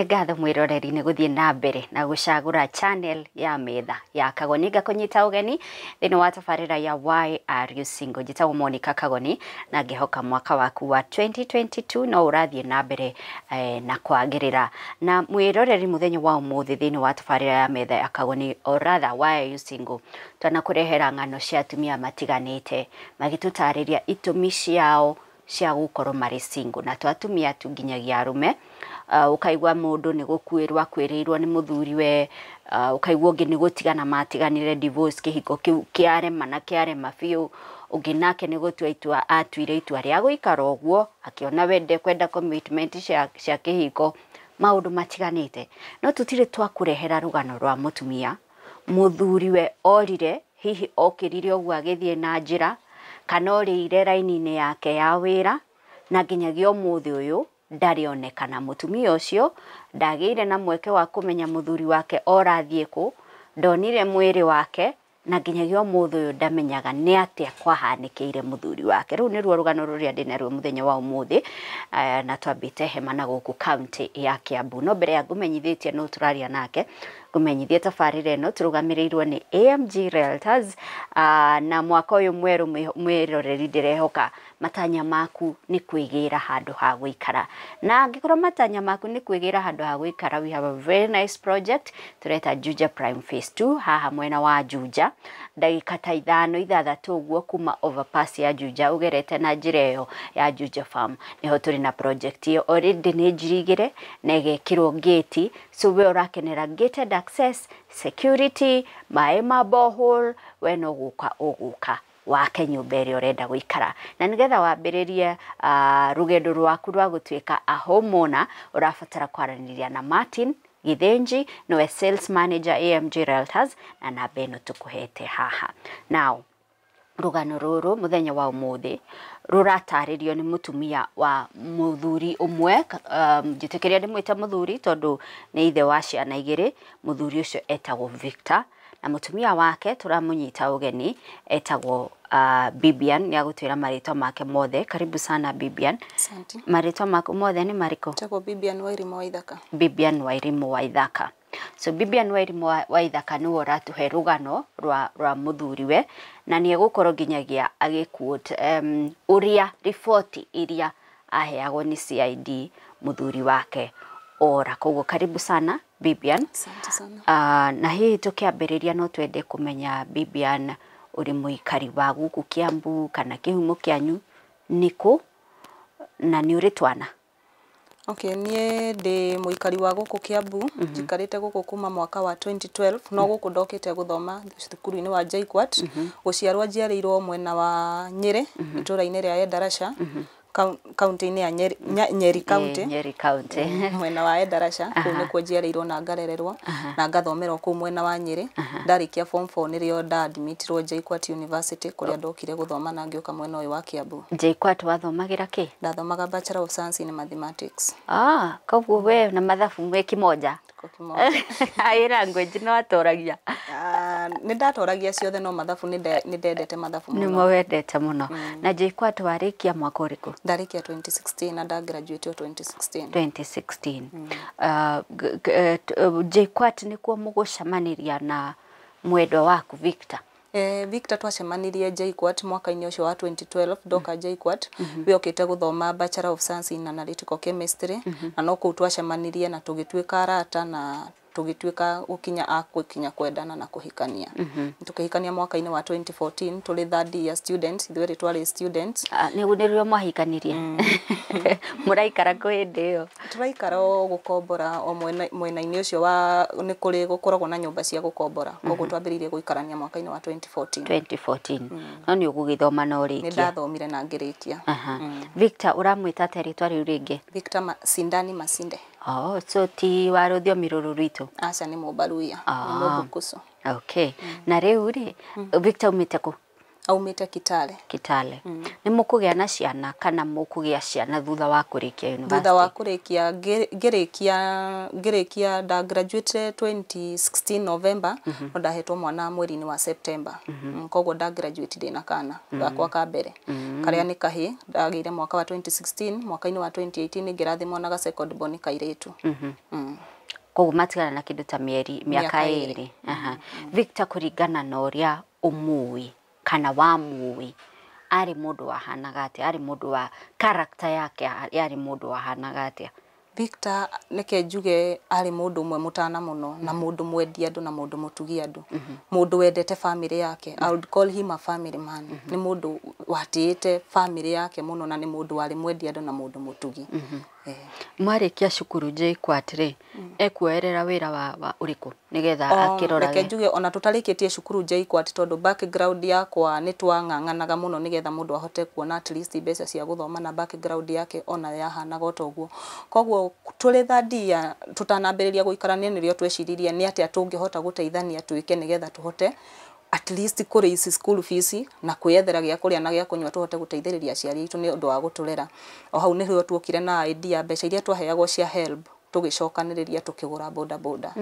Ngatho mwiroreri nĩ gũthiĩ na mbere na gũcagũra channel ya metha ya Kagoni. Ngakũnyita ũgeni thĩinĩ wa tabarĩra ya Why Are You Single. Njĩtagwo Monica Kagoni na ngĩhoka mwaka waku wa 2022 no ũrathiĩ na mbere na kwagĩrĩra. Na mwĩroreri, mũthenya wa ũmũthĩ thĩinĩ wa tabarĩra ya metha ya Kagoni, or rather Why Are You Single, twanakũrehera ng'ano cia atumia matiganĩte magĩtũtarĩria itũmi ciao cia gũkorwo marĩ single, na to atumia tu, nginyagia arũme. Ũkaigua mũndũ nĩ gũkuĩrwo akuĩrĩirwo nĩ mũthuriwe, ũkaigua ũngĩ nĩ gũtigana matiganire, divorce, kĩhiko kĩu kĩarema na kĩarema biũ. Ũngĩ nake nĩ gũtua itua atuire itua rĩa gũikara ũguo, akĩona we ndekwenda commitment cia kĩhiko, maũndũ matiganĩte. No tũtirĩ twakũrehera rũgano rwa mũtumia mũthuriwe orire, hihi okĩrire ũguo agĩthiĩ na njĩra kana orĩire raini-inĩ yake ya wĩra, na nginyagia ũmũthĩ ũyũ ndarĩ onekana. Mũtumia ũcio ndagĩire na mweke wa kũmenya mũthuri wake orathiĩ kũ, ndonire mwĩrĩ wake, na nginyagia ũmũthĩ ũyũ ndamenyaga nĩ atĩa kwahanĩkĩire mũthuri wake. Rũu nĩruo rũgano rũrĩa ndĩnaruo mũthenya wa ũmũthĩ, na twambĩte hema na gũkũ kaunti ya Kiambu. No mbere ya ngũmenyithĩtie no tũraria nake, ngũmenyithie tabarĩra ĩno tũrũgamĩrĩirwo nĩ AMG Realtors, na mwaka ũyũ mwerũ, mwĩroreri, ndĩrehoka matanya maku nĩ kwĩgĩra handũ ha gũikara. Na angĩkorwo matanya maku nĩ kwĩgĩra handũ ha gũikara, we have a very nice project tũreta Juja Prime Phase 2 haha mwena wa Juja, ndagĩka ta 5 6 ũguo kuma overpass ya Juja ũgerete na njĩra ĩyo ya Juja Farm, nĩho tũrĩ na project ĩyo. Already nĩ njirigĩre na ĩgekĩrwo gate, so we ũrakenera gated access, security, maĩ ma borehole. We no gũka ũgũka wake nyũmba ĩrĩa ũrenda gũikara, na nĩgetha wambĩrĩrie rũgendo rwaku rwa gũtuĩka a homeowner, ũrabatara kwaranĩria na Martin Githinji, nĩwe sales manager AMG Realtors, na namba ĩno tũkũhete haha. Now rũgano rũrũ mũthenya wa ũmũthĩ rũratarĩrio nĩ mũtumia wa mũthuri ũmwe, njĩtĩkĩria ndĩmwĩte mũthuri tondũ nĩ ithe wa ciana igĩrĩ. Mũthuri ũcio etagwo Victor, na mũtumia wake tũramũnyita ũgeni etagwo Bibian. Nĩ agũtwĩra marĩtwa make mothe. Karibu sana, Bibian. Asante. Marĩtwa maku mothe nĩ marĩkũ? Njĩtagwo Bibian Wairimu Waithaka. Bibian Wairimu Waithaka. So Bibian Wairimu Waithaka nĩwe ũratũhe rũgano rwa mũthuriwe, na nĩ egũkorwo nginyagia agĩquote ũrĩa riboti iria aheagwo nĩ CID mũthuri wake ora. Koguo karibu sana, Bibian. Asante sana. Na hihi tũkĩambĩrĩria no twende kũmenya, Bibian, ũrĩ mũikari wa gũkũ Kiambu kana kĩhumo kĩanyu nĩkũ, na nĩ ũrĩ twana? Okay, niĩ ndĩ mũikari wa gũkũ Kiambu, njikarĩte gũkũ kuma mwaka wa 2012, no gũkũ ndokĩte gũthoma cukuru-inĩ wa JKUAT. Gũciarwo njiarĩirwo mwena wa Nyĩrĩ, itũũra-inĩ rĩa Endarasha, kaunti-inĩ ya Nyeri, Nyeri County. Nyeri County. Mwena wa Endarasha, kũu nĩkuo njiarĩirwo na ngarererwo na ngathomera o kũu mwena wa Nyĩrĩ. Ndarĩkia form 4 nĩrĩo nda-admitirwo JKUAT University, kũrĩa ndokire gũthoma na ngĩũka mwena ũyũ wa Kiambu. JKUAT wathomagĩra kĩ? Ndathomaga Bachelor of Science in Mathematics. Ah, koguo we na mathabu mwĩ kimoja. Tuko kimoja. Ĩ language no atoragia? Ah, nĩ ndatoragia ciothe, no mathabu nĩ ndendete mathabu mũno. Nĩmo wendete mũno. Na JKUAT warĩkia mwaka ũrĩkũ? Ndarĩkia 2016 na ndagraduate 2016. 2016. JKUAT nĩkuo mũgũcemanĩria na mwendwa waku Victor? Victor twacemanirie JKUAT mwaka-inĩ ũcio wa 2012. Ndoka JKUAT, we okĩte gũthoma Bachelor of Science in Analytical Chemistry, na no kũu twacemanirie na tũgĩtuĩka arata na tũgĩtuĩka gũkinya a gũkinya kwendana na kũhikania. Tukĩhikania mwaka-inĩ wa 2014 tũrĩ third year students, ithuerĩ twarĩ students. Ah, nĩguo nĩrĩo mwahikanirie? Mũraikara kũ hĩndĩ ĩyo? Tũraikara o gũkombora o mwena-inĩ ũcio wa nĩ kũrĩ gũkoragwo na nyũmba cia gũkombora, koguo twambĩrĩirie gũikarania mwaka-inĩ wa 2014. 2014. No nĩ ũgũgĩthoma na Nĩ ũrĩkie? Ndathomire na ngĩrĩkia. Aha. Victor ũramwĩta atĩa rĩtwa rĩu rĩngĩ? Victor Sindani Masinde. Oh, so ti wa rũthiomi rũrũ rwitũ? Aca, nĩ Mũmbaruya, nĩ Mũmbukusu. Okay. Na rĩu rĩ, Victor umĩte kũ? Aumĩte Kitale. Kitale. Nĩ mũkũgĩa na ciana kana mũkũgĩa ciana thutha wa kũrĩkia university? Thutha wa kũrĩkia, ngĩrĩkia nda graduate 2016 November, no ndahetwo mwana mweri-inĩ wa September. Koguo nda graduate ndĩna kana gakwa ka mbere, karĩa nĩ kahĩ ndagĩire mwaka wa 2016. Mwaka-inĩ wa 2018 ngĩrathimwo na ga second born kairĩtu. Koguo matigana na kĩndũ ta mĩeri mĩaka 2. Victor, kũringana na ũrĩa ũmũĩ kana wamũĩ, arĩ mũndũ wahanaga atĩa? Arĩ mũndũ wa character yake, yarĩ mũndũ wahanaga atĩa? Victor, neke njuge arĩ mũndũ ũmwe mũtana mũno, na mũndũ mwendi andũ, na mũndũ mũtugi andũ, mũndũ wendete family yake. I would call him a family man. Nĩ mũndũ watĩĩte family yake mũno, na nĩ mũndũ warĩ mwendi andũ na mũndũ mũtugi. Mwarĩkia cukuru JKUAT rĩ, ekuoerera wĩra wa ũrĩkũ nĩgetha akĩrorage? Reke njuge ona tũtarĩkĩtie cukuru JKUAT, tondũ background yakwa nĩ twang'ang'anaga mũno nĩgetha mũndũ ahote kuona at least mbeca cia gũthoma, na background yake ona yahanaga o ta ũguo. Koguo tũrĩ third year, tũtanambĩrĩria gũikarania, nĩrĩo tweciririe nĩ atĩa tũngĩhota gũteithania twĩke nĩgetha tũhote at least kũrĩ ici school fees na kwĩyethera gĩa kũrĩa na gĩa kũnyua, tũhote gũteithĩrĩria aciari aitũ nĩ ũndũ wa gũtũrera. O hau nĩrĩo tuokire na idea, mbeca iria twaheagwo cia HELB, tũgĩcokanĩrĩria tũkĩgũra boda boda.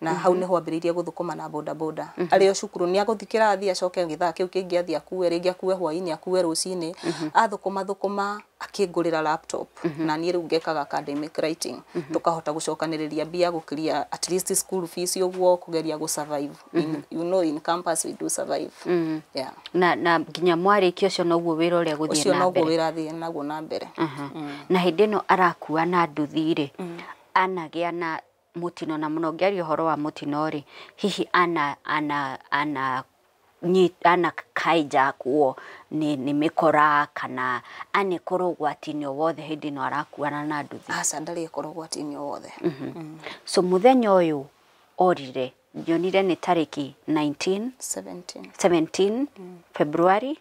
Na hau nĩho ambĩrĩirie gũthũkũma na boda boda arĩ o cukuru. Nĩ agũthiĩ kĩrathi, acoke gĩthaa kĩu kĩngĩ athiĩ akue, rĩngĩ akue hwaĩ-inĩ, akue rũcinĩ. Athũkũma thũkũma, akĩngũrĩra laptop, na niĩ rĩu ngekaga academic writing, tũkahota gũcokanĩrĩria mbia gũkiria at least school fees ũguo, kũgeria gũ survive in, you know, in campus we do survive, yeah. Na nginya mwarĩkia, ũcio noguo wĩra ũrĩa gũthiĩ Ũcio na noguo mbere? wĩra athiĩ naguo na mbere. Na hĩndĩ ĩno arakua na nduthi rĩ, anagĩa na mũtino? Na mũno ngĩaria ũhoro wa mũtino rĩ, hihi ana hijackwo nĩ mĩkora, kana anekorwo ũgwati-inĩ o wothe hĩndĩ ĩno arakuana na nduthi? Aca, ndarĩ ĩkorwo ũgwati-inĩ o wothe. So mũthenya ũyũ orire, nyonire nĩ tarĩki 19 17. 17 February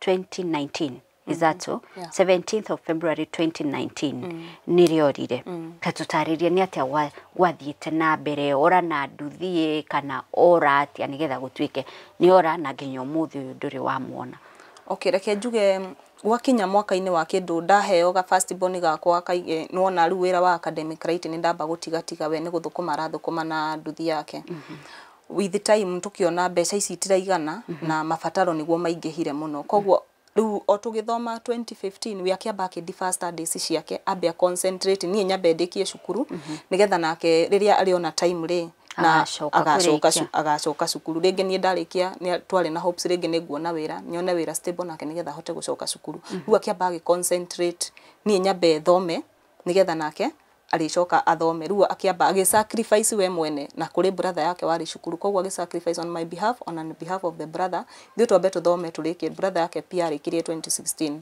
2019, is that so? Yeah. 17th of February 2019 nĩrĩo orire. Ta tũtarĩrie nĩ atĩa gwathiĩte na mbere, ora na nduthi kana ora atĩa nĩgetha gũtuĩke nĩ ora, na nginya ũmũthĩ ũyũ ndũrĩ wamuona. Okay, reke njuge gwakinya mwaka-inĩ wa kĩndũ ndaheo ga first born gakwa kaige, nĩwona rĩu wĩra wa academic writing nĩ ndamba gũtigatiga, we nĩ gũthũkũma arathũkũma na nduthi yake. With time tukiona mbeca ici itiraigana na mabataro nĩguo maingĩhire mũno. Koguo rĩu o tũgĩthoma 2015, we akĩamba akĩ studies ciake, ambe a concentrate, niĩ nyambe ndĩkie cukuru nĩgetha nake rĩrĩa arĩona time rĩ na Agacoka agacoka kũrĩkia. Agacoka cukuru rĩngĩ. Niĩ ndarĩkia nĩ twarĩ na hopes rĩngĩ nĩ nguona wĩra, nyone wĩra stable nake nĩgetha ahote gũcoka cukuru. Rĩu akĩamba agĩ concentrate, niĩ nyambe thome nĩgetha nake arĩcoka athome. Rĩu akĩamba agĩ sacrifice we mwene, na kũrĩ brother yake warĩ cukuru, koguo agĩ sacrifice on my behalf, on behalf of the brother, ithuĩ twambe tũthome tũrĩkie. Brother yake pia arĩkirie 2016.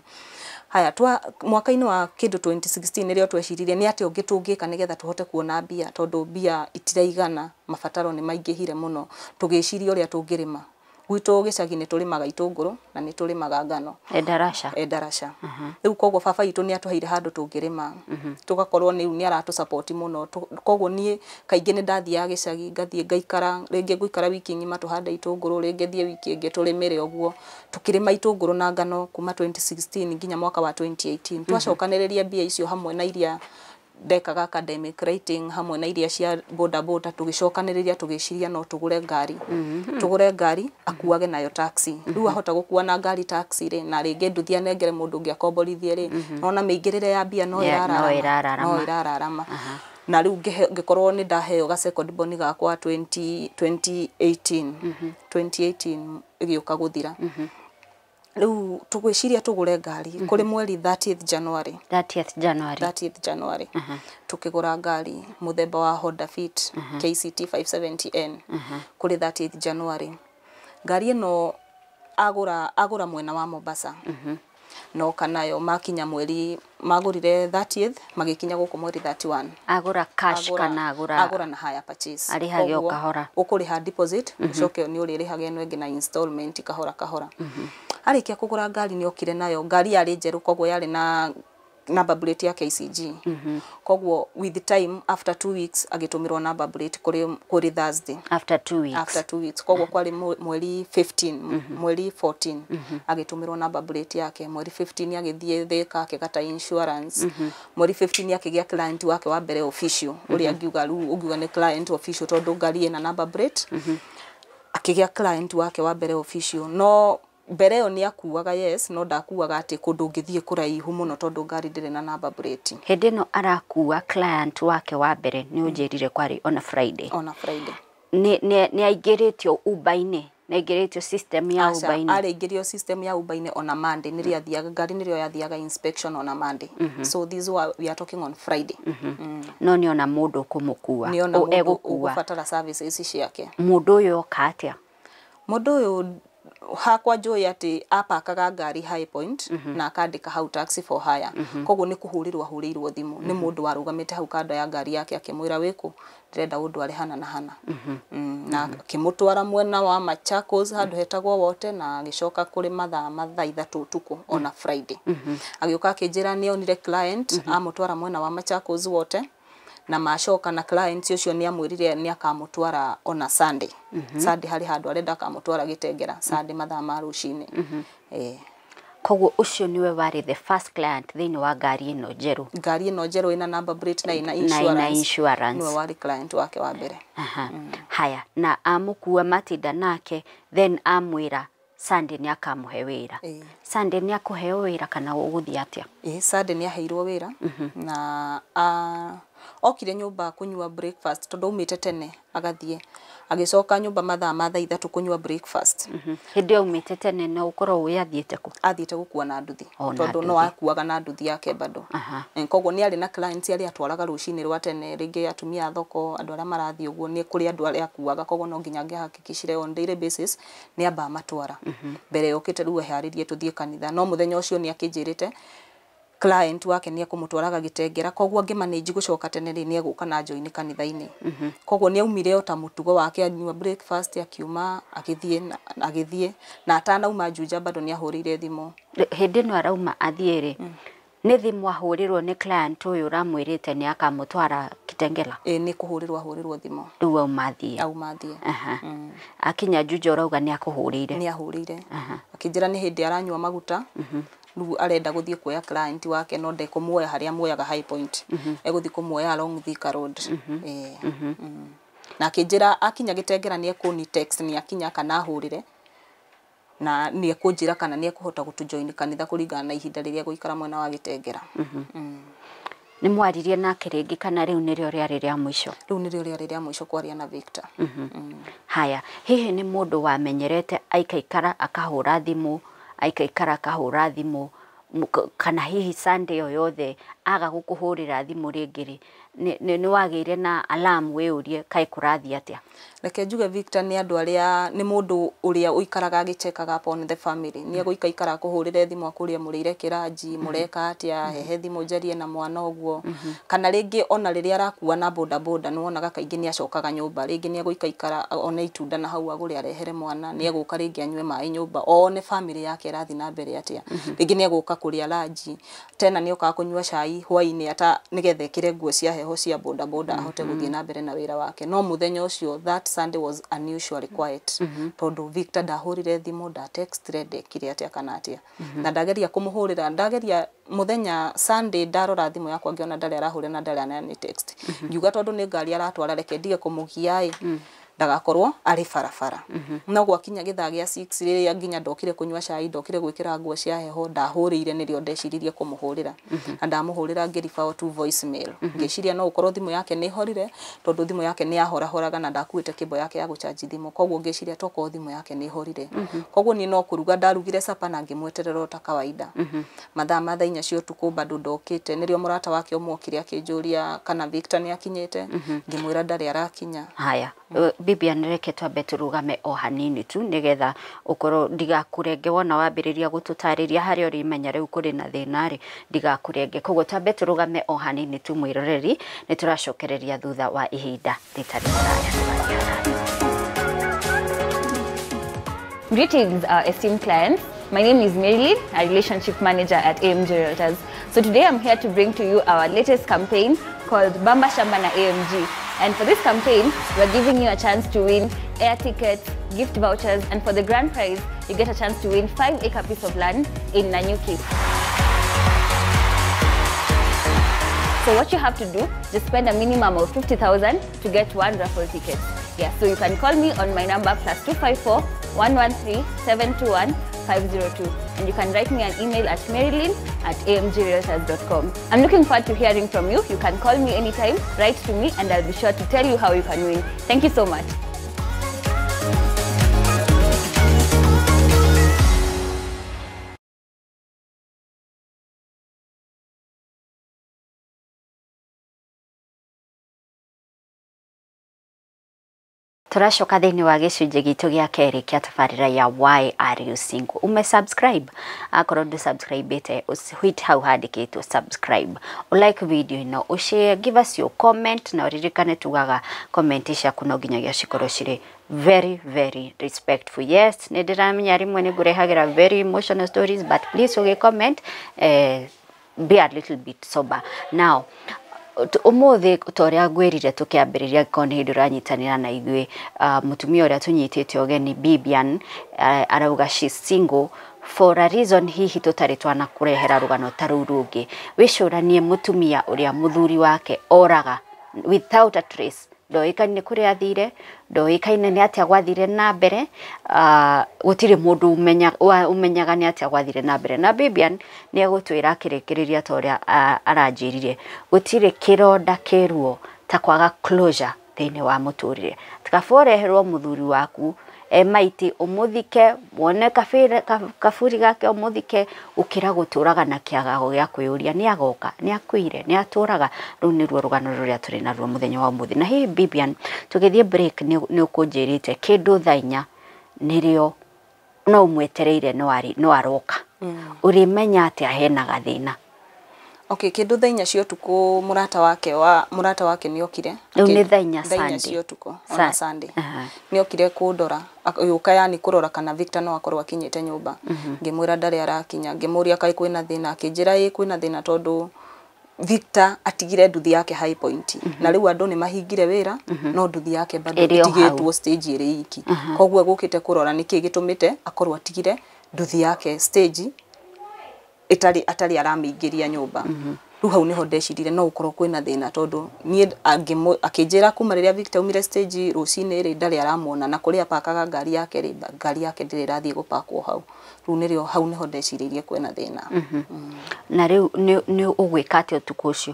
Haya, twa mwaka-inĩ wa kĩndũ 2016 nĩrĩo tweciririe nĩ atĩa ũngĩ tũngĩka nĩgetha tũhote kuona mbia, tondũ mbia itiraigana, mabataro nĩ maingĩhire mũno. Tũgĩciria ũrĩa tũngĩrĩma. Gwitũ gĩcagi nĩ tũrĩmaga itũngũrũ na nĩ tũrĩmaga ngano. Endarasha. Endarasha. Rĩu koguo baba witũ nĩ atũheire handũ tũngĩrĩma, tũgakorwo nĩ nĩ aratũ support mũno. Koguo niĩ kaingĩ nĩ ndathiaga gĩcagi, ngathiĩ ngaikara, rĩngĩ ngũikara wiki ng'ima tũhande itũngũrũ, rĩngĩ thiĩ wiki ĩngĩ tũrĩmĩre ũguo. Tũkĩrĩma itũngũrũ na ngano kuma 2016 nginya mwaka wa 2018. Twacokanĩrĩria mbia icio hamwe na iria ndekaga academic writing, hamwe na iria cia boda boda, tũgĩcokanĩrĩria, tũgĩciria no tũgũre ngari, tũgũre ngari akuage nayo taxi. Rĩu ahota gũkua na ngari taxi rĩ, na rĩngĩ nduthi anengere mũndũ ũngĩ akomborithie rĩ, nona mĩingĩrĩre ya mbia no Yeah, no ĩrararama. ĩrararama. No ĩrararama. Na rĩu ngĩkorwo nĩ ndaheo ga second born gakwa 20 2018 2018 ĩgĩũka gũthira. Rĩu tũgwĩciria tũgũre ngari kũrĩ mweri 30th January. 30th January. 30th January tukigura ngari muthemba wa Honda Fit KCT 570N kuri 30th January. Ngari ĩno agura mwena wa Mombasa, noka nayo makinya mweri, magũrire 30th, magĩkinya gũkũ mweri 31. Agũra cash kana agũra? Agũra na hire purchase. Arĩhage o Koguo, kahora. Ũkũrĩha deposit, ũcoke nĩ ũrĩrĩhaga ĩno ĩngĩ na installment kahora kahora. Arĩkia kũgũra ngari, nĩ okire nayo. Ngari yarĩ njerũ, koguo yarĩ na number plate ya KCG. Koguo with time after 2 weeks agĩtũmĩrwo number plate kũrĩ Thursday. After 2 weeks. After 2 weeks. Koguo kwarĩ mweri 15, mweri 14 agĩtũmĩrwo number plate yake. Mweri 15 agĩthiĩ Thika akĩgata insurance. Mweri 15 akĩgĩa client wake wa mbere official, ũrĩa angiuga rĩu ũngiuga nĩ client official tondũ ngari ĩna number plate. Akĩgĩa client wake wa mbere official, no mbere ĩyo nĩ akuaga, yes, no ndakuaga atĩ kũndũ ũngĩthiĩ kũraihu mũno tondũ ngari ndĩrĩ na number plate. Hĩndĩ ĩno arakua client wake wa mbere nĩ ũnjĩrire kwarĩ ona Friday. Ona Friday. Nĩ aingĩrĩtio Uber-inĩ, nĩ aingĩrĩtio system ya Uber-inĩ. Arĩingĩrio system ya Uber-inĩ ona Monday, nĩrĩo athiaga ngari, nĩrĩo yathiaga inspection ona Monday. So this one we are talking on Friday. No nĩ ona mũndũ ũkũmũkua. Nĩ ona mũndũ ũgũbatara services ciake. Mũndũ ũyũ oka atĩa? Mũndũ ũyũ hakwa njũĩ atĩ apakaga ngari High Point na akandĩka hau taxi for hire. Koguo nĩ kũhũrĩrwo ahũrĩirwo thimũ nĩ mũndũ warũgamĩte hau kando ya ngari yake akĩmwĩra wĩkũ ndĩrenda ũndware hana na hana. Na akĩmũtwara mwena wa Machakos handũ hetagwo Wote, na agĩcoka kũrĩ mathaa 3:00 ũtukũ ona Friday. Agĩũka akĩnjĩra nĩ onire client amũtwara mwena wa Machakos Wote, na macoka na client ũcio nĩ amwĩrire nĩ akamũtwara ona Sunday. Sunday harĩ handũ arenda akamũtwara Gĩtengera Sunday mathaa ma rũcinĩ. Koguo ũcio nĩwe warĩ the first client thĩinĩ wa ngari ĩno njerũ. Ngari ĩno njerũ ĩna number plate na ĩna insurance. Nĩwe warĩ client wake wa mbere. Haya, na amũkua matinda nake, then amwĩra Sunday nĩ akamũhe wĩra. Sunday nĩ akũheo wĩra kana ũgũthiĩ atĩa? Sunday nĩ aheirwo wĩra na okire nyũmba kũnyua breakfast tondũ aumĩte tene agathiĩ. Agĩcoka nyũmba mathaa ma 3:00 kũnyua breakfast. Hĩndĩ ĩyo aumĩte tene no ũkorwo wĩ athiĩte kũ? Athiĩte gũkua na nduthi tondũ no akuaga na nduthi yake bado. Koguo nĩ arĩ na clients arĩa atwaraga rũcinĩ rwa tene, rĩngĩ atumia a thoko, andũ arĩa marathiĩ ũguo, nĩ kũrĩ andũ arĩa akuaga, koguo no nginya angĩhakikicire on daily basis nĩ amba matwara. Mbere yokĩte rĩu eharĩrie tũthiĩ kanitha, no mũthenya ũcio nĩ akĩnjĩrĩte client wake nĩ ekũmũtwaraga Gĩtengera, koguo angĩmanage gũcoka tene rĩ nĩ egũka na join kanitha-inĩ. Koguo nĩ aumire o ta mũtugo wake, anyua breakfast akiuma agĩthiĩ na atanauma Juja bado nĩ ahũrĩire thimũ. Hĩndĩ ĩno arauma athiĩ rĩ, nĩ thimũ ahũrĩrwo nĩ client ũyũ ũramwĩrĩte nĩ akamũtwara Kitengela? Nĩ kũhũrĩrwo ahũrĩrwo thimũ. Rĩu auma athiĩ. Auma athiĩ. Akinya Juja ũrauga nĩ akũhũrĩire. Nĩ ahũrĩire. Akĩnjĩra nĩ hĩndĩ aranyua maguta. Rĩu arenda gũthiĩ kuoya client wake no ndekũmuoya harĩa muoyaga High Point. Egũthiĩ kũmuoya along Thika Road. Na akĩnjĩra akinya Gĩtengera nĩ ekũni text nĩ akinya kana ahũrĩre, na nĩ ekũnjĩra kana nĩ ekũhota gũtũjoin kanitha kũringana na ihinda rĩrĩa egũikara mwena wa Gĩtengera. Nĩ mwaririe nake rĩngĩ kana rĩu nĩrĩo rĩarĩ rĩa mũico? Rĩu nĩrĩo rĩarĩ rĩa mũico kwaria na Victor. Haya, hihi nĩ mũndũ wamenyerete aikaikara akahũra thimũ, aikaikara akahũra thimũ, kana hihi Sunday o yothe aga gũkũhũrĩra thimũ rĩngĩ rĩ, nĩ wagĩire na alarm wĩyũrie kaĩ kũrathiĩ atĩa? Reke njuge Victor nĩ andũ arĩa nĩ mũndũ ũrĩa ũikaraga agĩcheckaga upon the family. Nĩ egũikaikara akũhũrĩre thimũ akũrie mũrĩire kĩranji, mũreka atĩa, hehe thimũ njarie na mwana ũguo. Kana rĩngĩ ona rĩrĩa arakua na boda boda nĩ wonaga kaingĩ nĩ acokaga nyũmba, rĩngĩ nĩ egũikaikara one itunda na hau agũre arehere mwana, nĩ egũka rĩngĩ anyue maĩ nyũmba, one family yake ĩrathiĩ na mbere atĩa. Rĩngĩ nĩ egũka kũrĩa ranji, tena nĩ okaga kũnyua cai hwaĩ-inĩ ata nĩgetha ekĩre nguo cia heho cia boda boda ahote gũthiĩ na mbere na wĩra wake. No mũthenya ũcio that Sunday was unusually quiet tondũ Victor ndahũrire thimũ, ndatextire, ndekire atĩa kana atĩa. Na ndageria kũmũhũrĩra, ndageria mũthenya Sunday ndarora thimũ yakwa ngĩona ndarĩ arahũrĩra na ndarĩ anani text. Ngiuga tondũ nĩ ngari aratwara reke ndige kũmũgia ĩ, ndagakorwo arĩ barabara. No gwakinya gĩthaa gĩa 6 rĩrĩa nginya ndokire kũnyua cai, ndokire gwĩkĩra nguo cia heho, ndahũrĩire nĩrĩo ndeciririe kũmũhũrĩra. Na ndamũhũrĩra ngĩriba tu voicemail. Ngĩciria no ũkorwo thimũ yake nĩ ĩhorire tondũ thimũ yake nĩ yahorahoraga na ndakuĩte kĩmbo yake ya gũchanji thimũ, koguo ngĩciria tokorwo thimũ yake nĩ ĩhorire. Koguo niĩ no kũruga ndarugire sapa na ngĩmweterera o ta kawaida. Mathaa ma 4:00 cia ũtukũ bado ndokĩte, nĩrĩo mũrata wake ũmwe okire akĩnjũria kana Victor nĩ akinyĩte, ngĩmwĩra ndarĩ arakinya. Haya, Bibian, reke twambe tũrũgame o hanini tu nĩgetha ũkorwo ndigakũrenge wona wambĩrĩria gũtũtarĩria harĩa ũrĩmenya rĩu kũrĩ na thĩna rĩ, ndigakũrenge. Koguo twambe tũrũgame o hanini tu mwĩroreri, nĩ tũracokereria thutha wa ihinda rĩtarĩ rĩraya. Greetings, our esteemed clients. My name is Marilyn, a relationship manager at AMG Realtors. So today I'm here to bring to you our latest campaign called Bamba Shamba na AMG. And for this campaign, we're giving you a chance to win air tickets, gift vouchers, and for the grand prize, you get a chance to win 5-acre piece of land in Nanyuki. So what you have to do, just spend a minimum of 50,000 to get one raffle ticket. Yeah, so you can call me on my number +254 113 721 502, and you can write me an email at marilyn@amgrealtors.com. I'm looking forward to hearing from you. You can call me anytime, write to me, and I'll be sure to tell you how you can win. Thank you so much. Tũracoka thĩinĩ wa gĩcunjĩ gitũ gĩa kerĩ kĩa tabarĩra ya Why Are You Single. Ume subscribe, akorwo ndũ subscribe-ĩte, hit hau handĩkĩtwo subscribe, ulike video ĩno, ũshare, give us your comment, na ũririkane tugaga comment ciaku no nginyagia cikorwo cirĩ very very respectful. Yes, nĩ ndĩramenya rĩmwe nĩ ngũrehagĩra very emotional stories, but please ũgĩ comment, be a little bit sober. Now umuthi ta ũrĩa ngwĩrire tũkĩambĩrĩria angĩkorwo nĩ hĩndĩ ũranyitanĩra na ithuĩ, mũtumia ũrĩa tũnyitĩte ũgeni Bibian, arauga she's single for a reason hihi tũtarĩ twanakũrehera rũgano ta rũu rũngĩ. Wĩcũranie mũtumia ũrĩa mũthuri wake oraga without a trace, ndoĩkaine kũrĩa athire, ndoĩkaine nĩ atĩa gwathire na mbere, gũtirĩ mũndũ ũmenyaga nĩ atĩa gwathire na mbere. Na Bibian nĩ egũtwĩra akĩrĩkĩrĩria ta ũrĩa aranjĩrire, gũtirĩ kĩronda kĩruo ta kwaga closure thĩinĩ wa mũtũrĩre. Kaba ũreherwo mũthuri waku maiti ũmũthike, wone kaburi gake ũmũthike, ũkĩra gũtũraga na kĩagago gĩa kwĩyũria nĩ agoka, nĩ akuire, nĩ atũraga. Rũu nĩruo rũgano rũrĩa tũrĩ naruo mũthenya wa ũmũthĩ. Na hihi Bibian, tũgĩthiĩ break nĩ ũkũnjĩrĩte kĩndũ thaa inya nĩrĩo no ũmwetereire no aroka. Ũrĩmenya atĩa hena gathĩna? Okay, kĩndũ thaa inya cia ũtukũ mũrata wake nĩokire. Rĩu nĩ thaa inya Sunday. Cia ũtukũ ona Sunday. Nĩokire kũndora, agĩũka yani kũrora kana Victor no akorwo akinyĩte nyũmba. Ngĩmwĩra ndarĩ arakinya, ngĩmũria kaĩ kwĩna thĩna, akĩnjĩra ĩĩ kwĩna thĩna tondũ Victor atigire nduthi yake High Point. Na rĩu andũ nĩ mahingire wĩra, no nduthi yake bado ĩtigĩtwo stage ĩrĩ iki. Koguo egũkĩte kũrora nĩkĩĩ gĩtũmĩte akorwo atigire nduthi yake stage ĩtarĩ atarĩ aramĩingĩria nyũmba. Rĩu hau nĩho ndecirire no gũkorwo kwĩna thĩna tondũ niĩ akĩnjĩra kuma rĩrĩa Victor aumire stage rũcinĩ rĩ ndarĩ aramuona, na kũrĩa apakaga ngari yake rĩ ngari yake ndĩrĩ ĩrathiĩ gũpakwo hau. Rĩu nĩrĩo hau nĩho ndecirĩirie kwĩna thĩna. Na rĩu nĩ ũgwĩka atĩa ũtukũ ũcio?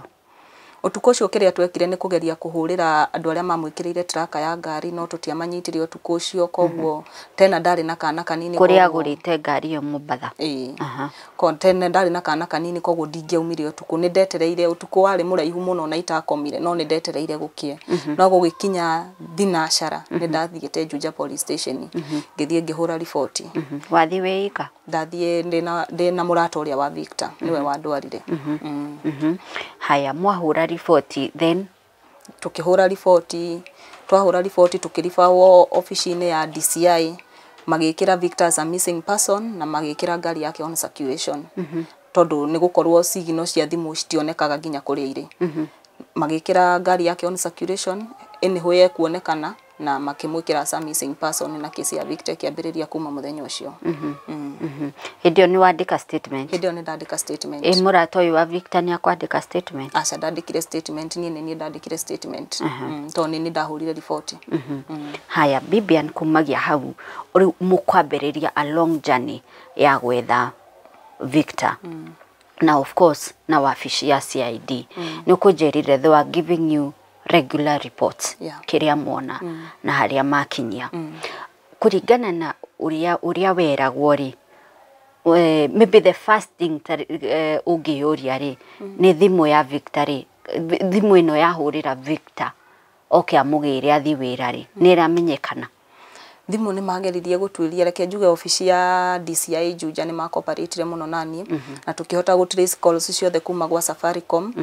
Ũtukũ ũcio kĩrĩa twekire nĩ kũgeria kũhũrĩra andũ arĩa mamwĩkĩrĩire tracker ya ngari, no tũtiamanyitire ũtukũ ũcio, koguo tena ndarĩ na kana kanini. Kũrĩa agũrĩte ngari ĩyo Mombatha. Ĩĩ. Tena ndarĩ na kana kanini, koguo ndingĩaumire ũtukũ. Nĩ ndetereire, ũtukũ warĩ mũraihu mũno na itakomire, no nĩ ndetereire gũkĩe. No gũgĩkinya thinacara nĩ ndathiĩte Juja police station, ngĩthiĩ ngĩhũra riboti. Wathiĩ wĩ ika? Ndathiĩ ndĩna mũrata ũrĩa wa Victor, nĩwe wandwarire. Haya, mwahũra riboti then? Tukĩhũra riboti, twahũra riboti tukĩribawwo obici-inĩ ya DCI, magĩkĩra Victor as a missing person na magĩkĩra ngari yake on circulation, tondũ nĩ gũkorwo signal cia thimũ citionekaga nginya kũrĩa irĩ. Magĩkĩra ngari yake on circulation anyway ekuonekana, na makĩmwĩkĩra as a missing person, na kesi ya Victor ĩkĩambĩrĩria kuma mũthenya ũcio. Hĩndĩ ĩyo nĩ wandĩka statement? Hĩndĩ ĩyo nĩ ndandĩka statement. Ĩ mũrata ũyũ wa Victor nĩ akwandĩka statement? Aca, ndandĩkire statement niĩ, nĩ niĩ ndandĩkire statement, tondũ nĩ niĩ ndahũrire riboti. Haya Bibian, kumagia hau rĩu mũkwambĩrĩria a long journey ya gwetha Victor, na of course na wabici ya CID nĩ ũkũnjĩrire they were giving you regular reports, kĩrĩa mona na harĩa makinyia. Kũringana na ũrĩa weragwo rĩ, maybe the first thing ũngĩyũria rĩ, nĩ thimũ ya Victor rĩ, thimũ ĩno yahũrĩra Victor oke amũgĩre athiĩ wĩra rĩ, nĩ ĩramenyekana? Thimũ nĩ mageririe gũtuĩria, reke njuge obici ya DCI Juja nĩ makoparatire mũno naniĩ, na tũkĩhota gũ trace calls ciothe kuma gwa Safaricom.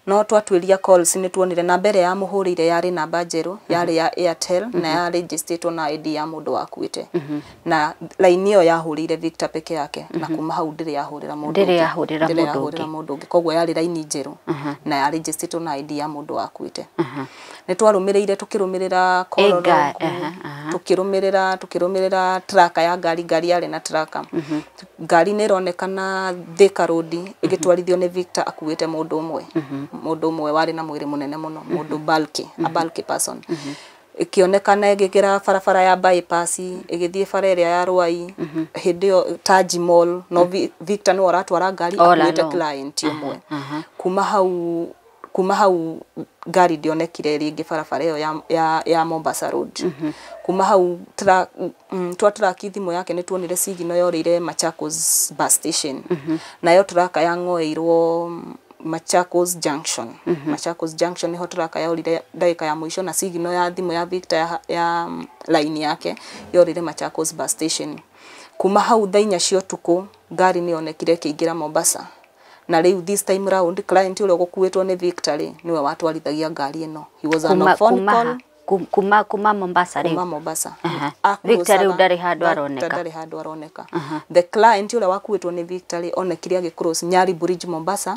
No twatuĩria calls nĩ tuonire namba ĩrĩa yamũhũrĩire yarĩ namba njerũ, yarĩ ya Airtel na yarĩnjĩstĩtwo na ID ya mũndũ wakuĩte, na line ĩyo yahũrĩire Victor peke yake, na kuma hau ndĩrĩ yahũrĩra mũndũ Ndĩrĩ ũngĩ. yahũrĩra Ndĩrĩ mũndũ yahũrĩra ũngĩ. Mũndũ ũngĩ. Koguo yarĩ raini njerũ na yarĩnjĩstĩtwo na ID ya mũndũ wakuĩte. Nĩ twarũmĩrĩire, tũkĩrũmĩrĩra call log, tũkĩrũmĩrĩra tracker ya ngari. Ngari yarĩ na tracker. Ngari nĩ ĩronekana Thika Road ĩgĩtwarithio nĩ Victor akuĩte mũndũ ũmwe, mũndũ ũmwe warĩ na mwĩrĩ mũnene mũno, mũndũ bulky, a bulky person. Ĩkĩonekana ĩgĩkĩra barabara ya bypass, ĩgĩthiĩ bara ĩrĩa ya Ruai, hĩndĩ ĩyo Taji Mall, no Victor nĩwe ũratwara ngari All akuĩte along. client ũmwe. Kuma hau ngari ndĩonekire rĩngĩ barabara ĩyo ya Mombasa Road. Kuma hau twa track thimũ yake, nĩ tuonire signal yorĩire Machakos bus station, nayo tracker yang'oeirwo Machakos Junction. Machakos Junction niho tracker yorire ndagĩka ya mũico, na signal ya thimũ ya Victor ya line yake yorire Machakos bus station. Kuma hau thaa 4 cia ũtukũ ngari nĩ yonekire ĩkĩingĩra Mombasa, na rĩu this time round client ũrĩa ũgũkuĩtwo nĩ Victor rĩ, nĩwe watwarithagia ngari ĩno. He was on a Kuma phone kuma call. Kuma Mombasa Kuma rĩu? Mombasa. Victor rĩu ndarĩ handũ Victor aroneka. Ndarĩ handũ aroneka. The client ũrĩa wakuĩtwo nĩ Victor rĩ, onekire agĩcross Nyali Bridge Mombasa,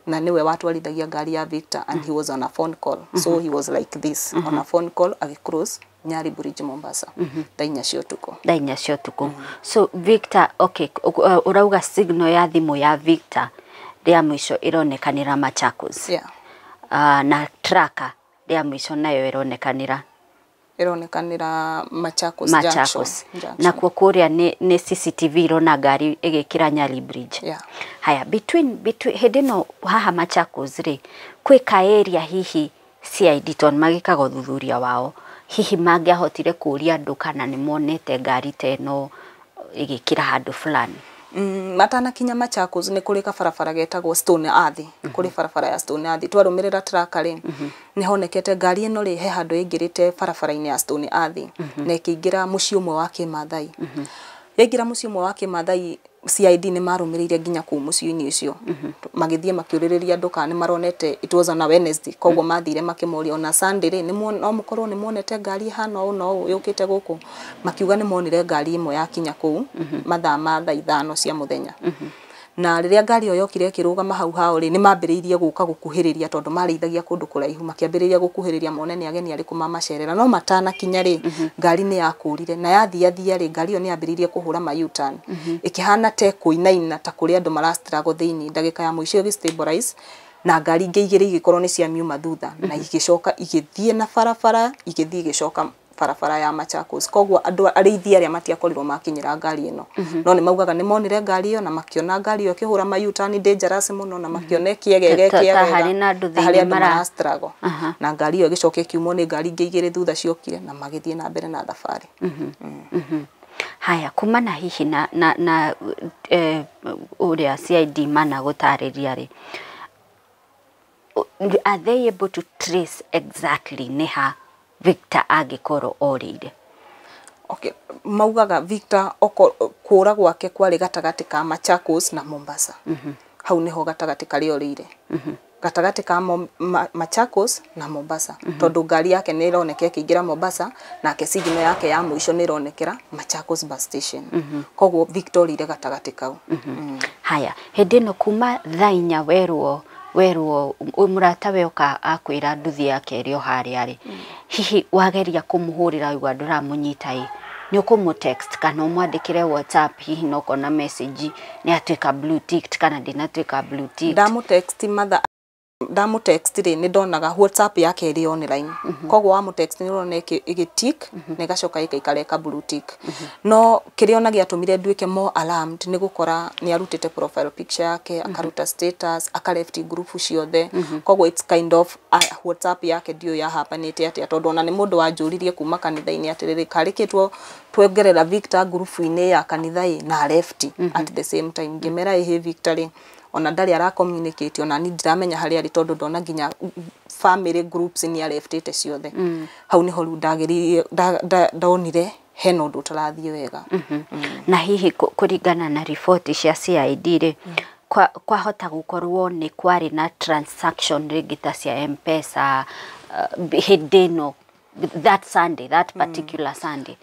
na nĩwe watwarithagia ngari ya Victor, and he was on a phone call. So he was like this on a phone call agĩcross Nyali Bridge Mombasa thaa 4 cia ũtukũ. Thaa 4 cia ũtukũ. So Victor, okay, ũrauga signal ya thimũ ya Victor rĩa mũico ĩronekanĩra Machakos? Yeah. Na tracker rĩa mũico nayo ĩronekanĩra? Ĩronekanĩra Machakos Machakos. Junction. Junction. Nakuo kũrĩa nĩ CCTV irona ngari ĩgĩkĩra Nyali Bridge? Yeah. Haya, between hĩndĩ ĩno haha Machakos rĩ, kwĩ ka area hihi CID tondũ magĩkaga ũthuthuria wao hihi mangĩahotire kũria andũ kana nĩ monete ngari ta ĩno ĩgĩkĩra handũ fulani? Matanakinya Machakos nĩ kũrĩ kabarabara getagwo Stone Earth. Kũrĩ barabara ya Stone Earth. Twarũmĩrĩra tracker rĩ, nĩ honekete ngari ĩno rĩ, he handũ ĩingĩrĩte barabara-inĩ ya Stone Earth na ĩkĩingĩra mũciĩ ũmwe wa Kĩmathai. Yaingĩra mũciĩ ũmwe wa Kĩmathai, CID nĩ marũmĩrĩire nginya kũu mũciĩ-inĩ ũcio, magĩthiĩ makĩũrĩrĩria andũ kana nĩ maronete. It was on a Wednesday, koguo mathire makĩmoria ona Sunday rĩ, no mũkorwo nĩ monete ngari ĩhana ũũ na ũũ yũkĩte gũkũ. Makiuga nĩ monire ngari ĩmwe yakinya kũu mathaa ma thaa 5 cia mũthenya, na rĩrĩa ngari ĩyo yokire ĩkĩrũgama hau hao rĩ, nĩ mambĩrĩirie gũka gũkuhĩrĩria tondũ marĩithagia kũndũ kũraihu. Makĩambĩrĩria gũkuhĩrĩria mone nĩ ageni arĩkũ mamacerera, no matanakinya rĩ, ngari nĩ yakũrire na yathiathia rĩ, ngari ĩyo nĩ yambĩrĩirie kũhũra ma U-turn, ĩkĩhana ta ĩkũinaina ta kũrĩ andũ mara struggle thĩinĩ. Ndagĩka ya mũico ĩgĩ stabilize na ngari ingĩ igĩrĩ igĩkorwo nĩ ciamiuma thutha, na igĩcoka igĩthiĩ na barabara, igĩthiĩ igĩcoka barabara ya Machakos. Koguo andũ arĩithi arĩa matiakorirwo makinyĩra ngari ĩno, no nĩ maugaga nĩ monire ngari ĩyo na makĩona ngari ĩyo ĩkĩhũra ma U-turn dangerous mũno, na makĩona ĩkĩegega Ta ĩkĩegega harĩ na andũ ta harĩ thĩinĩ andũ mara struggle, na ngari ĩyo ĩgĩcoka ĩkiumwo nĩ ngari ingĩ igĩrĩ thutha ciokire na magĩthiĩ na mbere na thabarĩ. Haya, kumana hihi na ũrĩa CID mana gũtarĩria rĩ, are they able to trace exactly nĩ ha Victor angĩkorwo orĩire? Okay, maugaga Victor kũra gwake kwarĩ gatagatĩ ka Machakos na Mombasa. Hau nĩho gatagatĩ karĩa orĩire, gatagatĩ ka Machakos na Mombasa, tondũ ngari yake nĩ ĩroneka ĩkĩingĩra Mombasa, nake signal yake ya mũico nĩ ĩronekera Machakos bus station. Koguo Victor orĩire gatagatĩ kau. Haya, hĩndĩ ĩno kuma thaa 4 werwo mũrata we oka akwĩra nduthi yake ĩrĩ o harĩa rĩ, hihi wageria kũmũhũrĩra waigua ndũramũnyita ĩ, nĩ ũkũmũ text kana ũmwandĩkĩre WhatsApp, hihi no kona message nĩ atuĩka blue ticked kana ndĩnatuĩka blue ticked? Ndamũtext matha ndamũtext rĩ, nĩ ndonaga WhatsApp yake ĩrĩ online. Koguo wamũtext nĩ ũrona ĩgĩtick na ĩgacoka ĩgaikara ĩka blue tick. No kĩrĩa ona gĩatũmire nduĩke more alarmed nĩ gũkora nĩ arutĩte profile picture yake, akaruta status, aka left group ciothe. Koguo it's kind of WhatsApp yake ndiũĩ yahapanĩte atĩa, tondũ ona nĩ mũndũ wanjũririe kuma kanitha-inĩ atĩrĩrĩ, karĩ kĩ tuongerera Victor group-inĩ ya kanitha ĩ na left at the same time. Ngĩmera ĩhĩ, Victor rĩ, ona ndarĩ ara communicate, ona ni ndiramenya harĩa arĩ, tondũ ndona nginya family groups nĩ areftĩte ciothe. Hau niho rĩu ndagĩrĩire ndonire Hena ũndũ ũtarathiĩ wega. Na hihi kũringana na riboti cia CID rĩ, kwahota gũkorwo nĩ kwarĩ na transaction rĩngĩ ta cia M-Pesa hĩndĩ ĩno, that Sunday, that particular Sunday?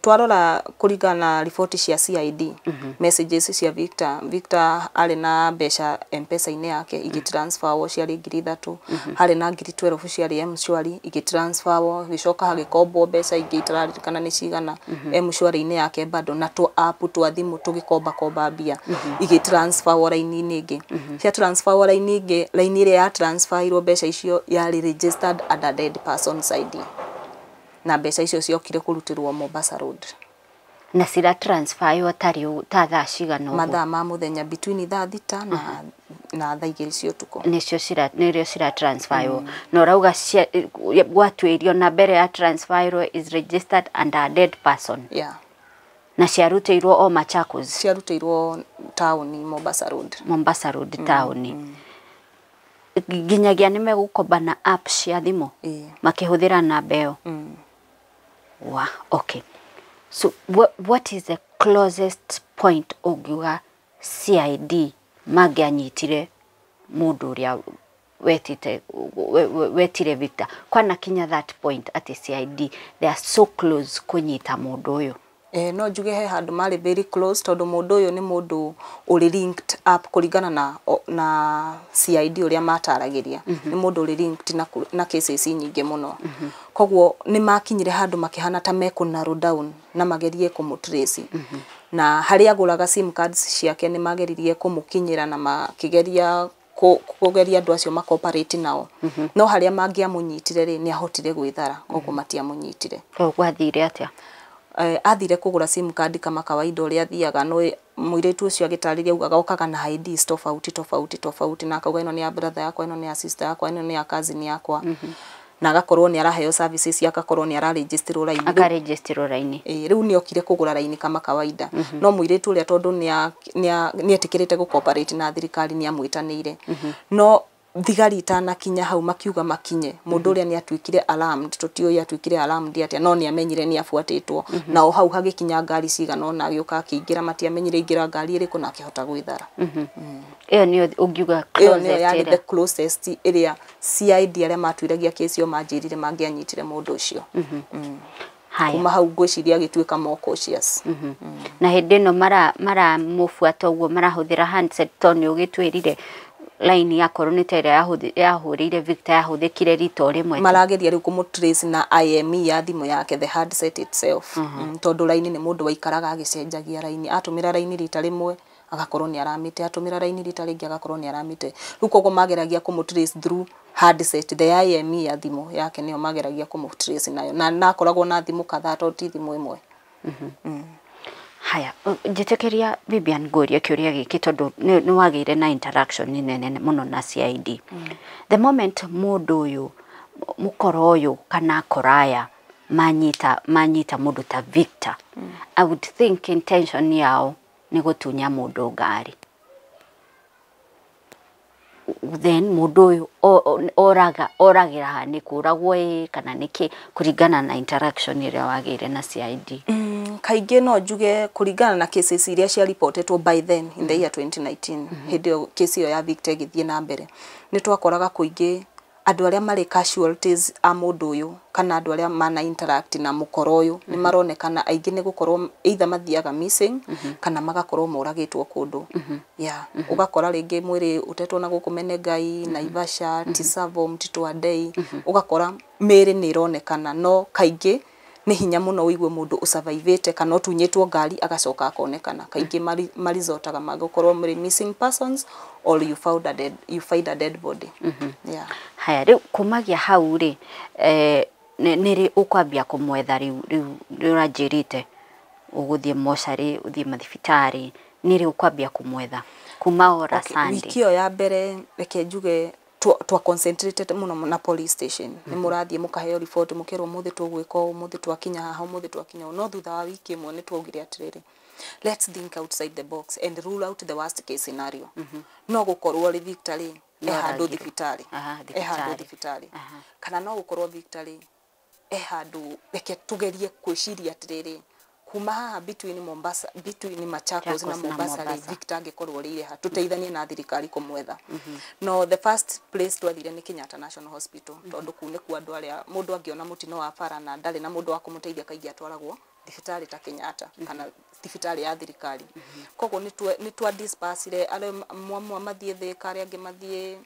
Twarora kũringana na riboti cia CID, messages cia Victor, Victor arĩ na mbeca M-Pesa-inĩ yake igĩtransferwo ciarĩ 3,000, harĩ na 12,000 ciarĩ M-Shwari igĩtransferwo, gĩcoka hagĩkombwo mbeca ingĩ itararirikana nĩ cigana M-Shwari-inĩ yake bado, na tũ app twa thimũ tũgĩkomba komba mbia igĩtransferwo raini-inĩ ĩngĩ. Cia transferwo raini ĩngĩ, raini ĩrĩa ya transferirwo mbeca icio yarĩ registered under dead person's ID, na mbeca icio ciokire kũrutĩrwo Mombasa Road. Na cira transfer tarĩ ta thaa cigana ũguo? Mathaa ma mũthenya, between thaa 6 na thaa 2 cia ũtukũ. Nĩcio cira nĩrĩo cira transfer, na ũrauga gwatuĩrio na mbere ya transfer is registered under a dead person? Yeah. Na ciarutĩirwo o Machakos? Ciarutĩirwo taũni, Mombasa Road. Mombasa Road taũni. Nginyagia nĩ megũkomba na app cia thimũ makĩhũthĩra namba ĩyo? Wa okay, so what is the closest point ũngiuga CID mangĩanyitire mũndũ ũrĩa wetite wetire Victor? Kwana kinya that point atĩ CID they are so close kũnyita mũndũ ũyũ? No njuge he handũ marĩ very close, tondũ mũndũ ũyũ nĩ mũndũ ũrĩ linked up kũringana na CID ũrĩa mataragĩria, nĩ mũndũ ũrĩ linked na cases nyingĩ mũno. Koguo nĩ makinyire handũ makĩhana ta mekũ narrow down na magerie kũmũtrace, na harĩa agũraga sim cards ciake nĩ mageririe kũmũkinyĩra na makĩgeria kũgeria andũ acio makoparate nao, no harĩa mangĩamũnyitire rĩ, nĩ ahotire gwĩthara, koguo matiamũnyitire. Koguo gwathire atĩa? Athire kũgũra sim card kama kawaida ũrĩa athiaga, no mũirĩtu ũcio agĩtarĩria augaga okaga na IDs tofauti tofauti tofauti, na akauga ĩno nĩ ya brother yakwa, ĩno nĩ ya sister yakwa, ĩno nĩ ya cousin yakwa, na agakorwo nĩ araheo services, agakorwo nĩ araregisterwo raini. Akaregisterwo raini. Ĩĩ, rĩu nĩ okire kũgũra raini kama kawaida, no mũirĩtu ũrĩa, tondũ nĩ etĩkĩrĩte gũ na thirikari, nĩ amwĩtanĩire, no thigari itanakinya hau makiuga makinye, mũndũ ũrĩa nĩ atuĩkire alarmed. Tũtiũĩ atuĩkire alarmed atĩa, no nĩ amenyire nĩ abuatĩtwo, na o hau hagĩkinya ngari cigana ũna, agĩũka akĩingĩra, matiamenyire ingĩra ngari ĩrĩkũ, na akĩhota gwĩthara. Ĩyo nĩyo ũngiuga Ĩyo nĩyo yarĩ closest the ĩrĩa? Closest ĩrĩa CID arĩa matuĩragia kesi ĩyo manjĩrire mangĩanyitire mũndũ ũcio. Haya. Kuma hau ngwĩciria agĩtuĩka more cautious. Na hĩndĩ ĩno maramũbuata ũguo marahũthĩra handset, tondũ nĩ ũgĩtwĩrire line yakorwo nĩ ta ĩrĩa yahũrĩire Victor yahũthĩkire rita o rĩmwe tu. Marageria rĩu kũmũtrace na IME ya thimũ yake, the handset itself, tondũ raini nĩ mũndũ waikaraga agĩcenjagia raini, atũmĩra raini rita rĩmwe agakorwo nĩ aramĩte, atũmĩra raini rita rĩngĩ agakorwo nĩ aramĩte. Rĩu koguo mageragia kũmũtrace through handset, the IME ya thimũ yake nĩyo mageragia kũmũtrace nayo, na nakoragwo na thimũ kadhaa tondũ ti thimũ ĩmwe. Haya, njĩtĩkĩria Vivian ngũrie kĩũria gĩkĩ, tondũ nĩ wagĩire na interaction nene mũno na CID. The moment mũndũ ũyũ, mũkora ũyũ kana akoraya manyita mũndũ ta Victor, I would think intention yao nĩ gũtunya mũndũ ngari, then mũndũ ũyũ oraga oragĩra ha? Nĩ kũragwo ĩ kana nĩkĩ, kũringana na interaction ĩrĩa wagĩire na CID? Kaingĩ no njuge kũringana na cases iria cia reportetwo by then in the year 2019, hĩndĩ ĩyo case ĩyo ya Victor ĩgĩthiĩ na mbere, nĩ twakoraga kũingĩ andũ arĩa marĩ casualties a mũndũ ũyũ kana andũ arĩa mana interact na mũkora ũyũ nĩ maronekana aingĩ nĩ gũkorwo either mathiaga missing kana magakorwo moragĩtwo kũndũ. Yeah, ũgakora rĩngĩ mwĩrĩ ũtetwo na gũkũ Menengai, Naivasha, Tsavo, Mtito Andei, ũgakora mĩĩrĩ nĩ ĩronekana, no kaingĩ nĩ hinya mũno ũigue mũndũ ũsurvivĩte kana ũtunyĩtwo ngari agacoka akonekana. Kaingĩ marisotaga magũkorwo marĩ missing persons or you find a dead body, yeah. Haya, rĩu kumagia hau rĩ, nĩ rĩ ũkwambia kũmwetha rĩu? Rĩu nĩ ũranjĩrĩte ũgũthiĩ mocarĩ, ũthiĩ mathibitarĩ, nĩ rĩ ũkwambia kũmwetha kuma ora? Okay, Sunday. Wiki ĩyo ya mbere, reke njuge twa concentrated mũno na police station. Nĩ mũrathiĩ mũkaheo report, mũkerwo ũmũthĩ tũgwĩka ũũ, ũmũthĩ twakinya haha, ũmũthĩ twakinya ũũ. No thutha wa wiki ĩmwe nĩ twaugire atĩrĩrĩ, let's think outside the box and rule out the worst case scenario. No gũkorwo rĩ Victor rĩ e No handũ aragirwo. thibitarĩ, e handũ thibitarĩ. thibitarĩ, kana no gũkorwo Victor rĩ e handũ reke tugerie kwĩciria atĩrĩrĩ kuma haha between Mombasa, between Machakos na Machakos na Mombasa rĩ, Mombasa. Victor angĩkorwo rĩire ha tũteithanie na thirikari kũmwetha. No the first place twathire nĩ Kenyatta National Hospital, tondũ kũu nĩkuo andũ arĩa mũndũ angĩona mũtino wa bara na ndarĩ na mũndũ wa kũmũteithia kaingĩ atwaragwo thibitarĩ ta Kenyatta kana thibitarĩ ya thirikari. Koguo nĩ twa dispersire arĩa mwamwe mathiĩ Thĩka, arĩa angĩ mathiĩ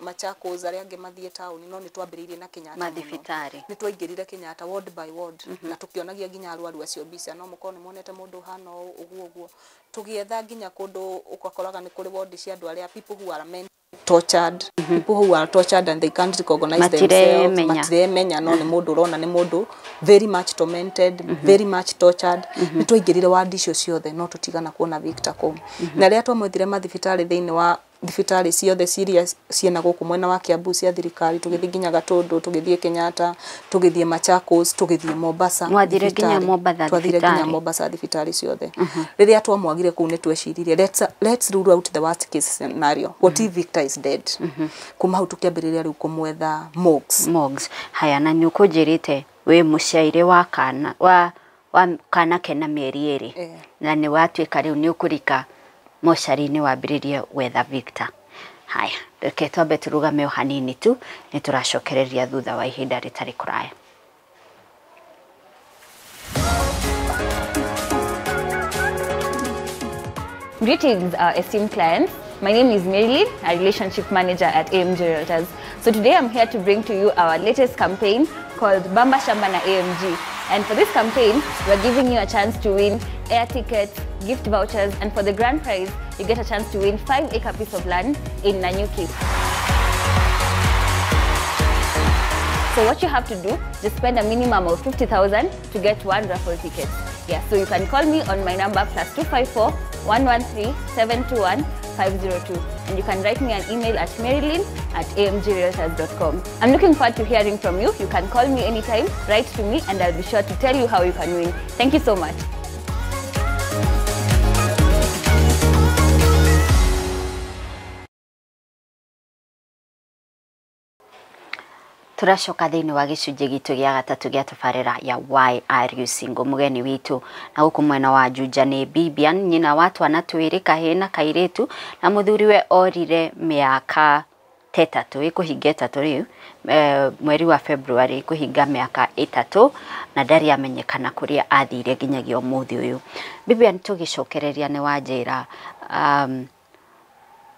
Machakos, arĩa angĩ mathiĩ taũni, no nĩ twambĩrĩirie na Kenyatta mũno. Mathibitarĩ. Nĩ twaingĩrire Kenyatta ward by ward na tũkĩonagia nginya arwaru acio mbica, no mũkorwo nĩ muonete mũndũ ũhana ũũ ũguo ũguo. Tũgĩetha nginya kũndũ ũgakoraga nĩ kũrĩ ward cia andũ arĩa people who are men tortured, people who are tortured and they can't recognize themselves, Matiremenya. matiremenya, no nĩ mũndũ ũrona nĩ mũndũ very much tormented, very much tortured. Nĩ twaingĩrire ward icio ciothe no tũtigana kuona Victor kũu. Na rĩrĩa twamwethire mathibitarĩ thĩinĩ wa thibitarĩ ciothe ciria ciĩna gũkũ mwena wa Kiambu cia thirikari, tũgĩthiĩ nginya Gatũndũ, tũgĩthiĩ Kenyatta, tũgĩthiĩ Machakos, tũgĩthiĩ Mombasa. Mwathire nginya thibitarĩ. Mombasa Twathire nginya thibitarĩ. Mombasa thibitarĩ ciothe. Rĩrĩa twamwagire kũu nĩ tweciririe let's rule out the worst case scenario, what if Victor is dead? Kuma hau tũkĩambĩrĩria rĩu kũmwetha morgues. Morgues. Haya, na nĩ ũkũnjĩrĩte wĩ mũciaire wa kana wa kana kena mĩeri ĩrĩ, na nĩ watuĩka rĩu nĩ ũkũrika mocarĩ-inĩ wambĩrĩrie gwetha Victor. Haya, reke twambe tũrũgame o hanini tu, nĩ tũracokereria thutha wa ihinda rĩtarĩ kũraya. Greetings, our esteemed clients. My name is Marilyn, a relationship manager at AMG Realtors. So today I'm here to bring to you our latest campaign called Bamba Shamba na AMG. And for this campaign, we're giving you a chance to win air tickets, gift vouchers, and for the grand prize, you get a chance to win 5-acre piece of land in Nanyuki. So what you have to do, just spend a minimum of 50,000 to get one raffle ticket. Yeah, so you can call me on my number +254 113 721 502, and you can write me an email at marilyn@amgrealtors.com. I'm looking forward to hearing from you. You can call me anytime, write to me, and I'll be sure to tell you how you can win. Thank you so much. Tũracoka thĩinĩ wa gĩcunjĩ gitũ gĩa gatatũ gĩa tabarĩra ya Why Are You Single. Mũgeni witũ na gũkũ mwena wa Juja nĩ Bibian, nyina wa twana twĩrĩ, kahĩĩ na kairĩtu, na mũthuriwe orire mĩaka ta ĩtatũ, ĩkũhinga ĩtatũ rĩu, mweri wa February ĩkũhinga mĩaka ĩtatũ, na ndarĩ amenyekana kũrĩa athire nginyagia ũmũthĩ ũyũ. Bibian, tũgĩcokereria nĩ wanjĩra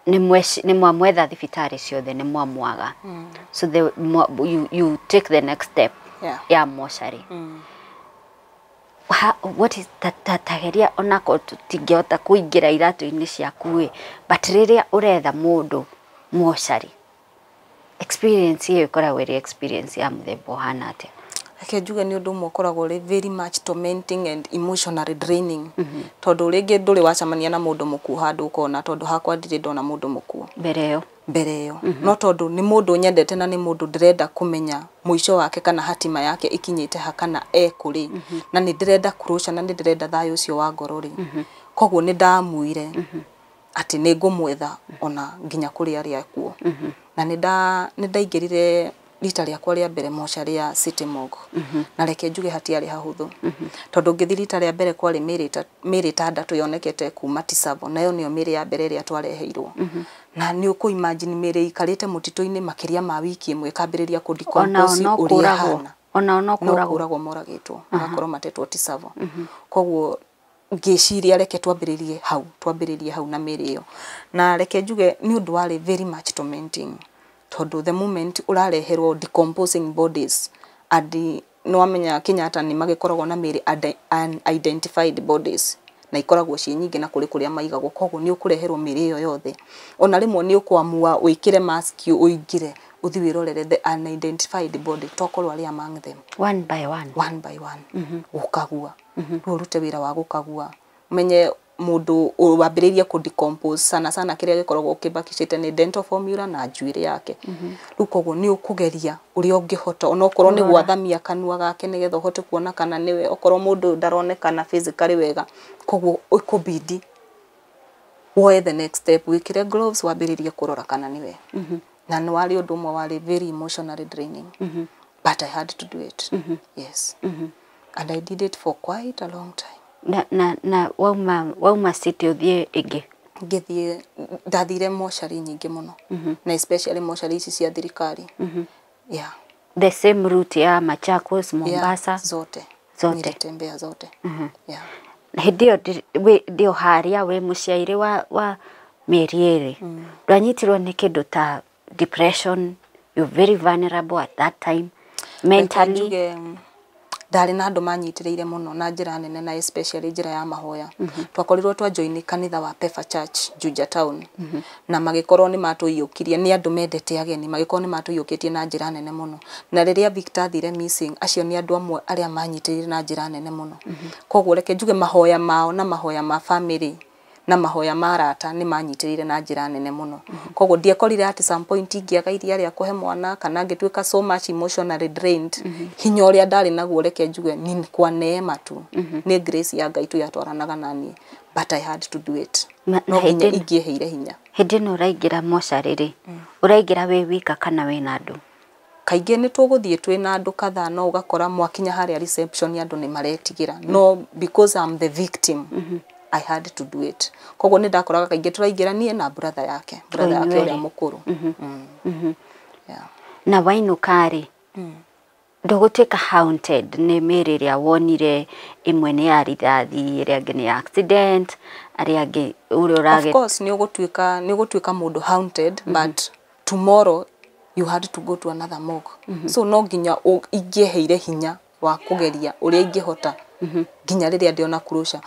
nĩ mwamwetha thibitarĩ ciothe nĩ mwamwaga. So you take the next step ya mocarĩ. What is tageria onako tũtingĩhota kũingĩra iratũ-inĩ ciaku ĩ, but rĩrĩa ũretha mũndũ mocarĩ, experience ĩyo ĩkoragwo ĩrĩ experience ya mũthemba ũhana atĩa? Reke njuge nĩ ũndũ ũmwe ũkoragwo ũrĩ very much tormenting and emotionally draining, tondũ rĩngĩ ndũrĩ wacemania na mũndũ mũkuũ handũ ũkona, tondũ hakwa ndirĩ ndona mũndũ mũkuũ mbere ĩyo. Mbere ĩyo. No tondũ nĩ mũndũ nyendete na nĩ mũndũ ndĩrenda kũmenya mũico wake kana hatima yake ĩkinyĩte ha kana ekũrĩ, na nĩ ndĩrenda closure na nĩ ndĩrenda thayũ ũcio wa ngoro rĩ, koguo nĩ ndamuire atĩ nĩ ngũmwetha ona nginya kũrĩa arĩa akuo. Na nĩ ndaingĩrire rita rĩakwa rĩa mbere mocarĩ ya City Morgue, na reke njuge hatiarĩ hahũthũ, tondũ ngĩthiĩ rita rĩa mbere kwarĩ mĩĩrĩ ĩtandatũ yonekete kuma Tisavo, nayo nĩyo mĩĩrĩ ya mbere ĩrĩa twareheirwo. Na nĩ ũkũ imagine mĩĩrĩ ĩikarĩte mũtitũ-inĩ makĩria ma wiki ĩmwe ĩkambĩrĩria kũ decompose ũrĩa ĩhana. Onao no No kũragwo. Kũragwo moragĩtwo, magakorwo matetwo Tisavo. Koguo ngĩciria reke twambĩrĩrie hau na mĩĩrĩ ĩyo. Na reke njuge nĩ ũndũ warĩ very much tormenting, tondũ the moment ũrareherwo decomposing bodies, and nĩ wamenya Kenyatta nĩ magĩkoragwo na mĩĩrĩ unidentified bodies, na ikoragwo ciĩ nyingĩ na kũrĩ kũrĩa maigagwo, koguo nĩ ũkũreherwo mĩĩrĩ ĩyo yothe. Ona rĩmwe nĩ ũkwamua wĩkĩre mask ũingĩre ũthiĩ wĩrorere the unidentified body, tokorwo arĩ among them. One by one. One by one gũkagua, rĩu ũrute wĩra wa gũkagua ũmenye mũndũ wambĩrĩirie kũ decompose. Sana sana kĩrĩa gĩkoragwo kĩbakicĩte nĩ dental formula na njuĩrĩ yake. Rĩu koguo nĩ ũkũgeria ũrĩa ũngĩhota, onokorwo nĩ gwathamia kanua gake nĩgetha ũhote kuona kana nĩwe, okorwo mũndũ ũyũ ndaronekana physically wega. Koguo ĩkũbidi woe the next step, wĩkĩre gloves wambĩrĩrie kũrora kana nĩwe. Na nĩ warĩ ũndũ ũmwe warĩ very emotionally draining. But I had to do it. Yes. And I did it for quite a long time. Na wauma city ũthiĩ ĩngĩ? Ngĩthiĩ, ndathire mocarĩ nyingĩ mũno, na especially mocarĩ ici cia thirikari. Yeah. The same route ya Machakos, Mombasa? Yeah, zote. Zote. Nilitembea zote. Yeah. Na hĩndĩ ĩyo ndĩ o harĩa wĩ mũciairĩ wa mĩeri 2, ndwanyitirwo nĩ kĩndũ ta depression? You're very vulnerable at that time mentally. Njuge ndarĩ na andũ manyitĩrĩire mũno na njĩra nene, na especially njĩra ya mahoya. Twakorirwo twa join kanitha wa Pefa Church, Juja Town, na magĩkorwo nĩ matũiyũkirie. Nĩ andũ mendete ageni, magĩkorwo nĩ matũiyũkĩtie na njĩra nene mũno. Na rĩrĩa Victor athire missing, acio nĩ andũ amwe arĩa manyitĩrĩire na njĩra nene mũno. Koguo reke njuge mahoya mao na mahoya ma family na mahoya ma arata nĩ manyitĩrĩire na njĩra nene mũno. Koguo ndiekorire at some point ingĩaga iria rĩa kũhe mwana kana ngĩtuĩka so much emotionally drained. Hinya ũrĩa ndarĩ naguo, reke njuge ni kwa neema tu, nĩ grace ya Ngai tu yatwaranaga na niĩ, but I had to do it. No nginya ingĩeheire hinya. Hĩndĩ ĩno ũraingĩra mocarĩ rĩ, ũraingĩra wĩ wika kana wĩna andũ? Kaingĩ nĩ tũgũthiĩ twĩ na andũ kadhaa, no ũgakora mwakinya harĩa reception andũ nĩ maretigĩra. No because I'm the victim, I had to do it. Koguo nĩ ndakoraga kaingĩ tũraingĩra niĩ na brother yake ũrĩa mũkũrũ. Yeah. Na wainũka rĩ, ndũgũtuĩka haunted nĩ mĩĩrĩ ĩrĩa wonire, ĩmwe nĩ ya rithathi, ĩrĩa ĩngĩ nĩ ya accident, arĩa angĩ ũrĩa Of course nĩ ũgũtuĩka mũndũ haunted, but tomorrow you had to go to another morgue, so no nginya ingĩeheire hinya wa kũgeria ũrĩa ingĩhota nginya rĩrĩa ndĩona closure.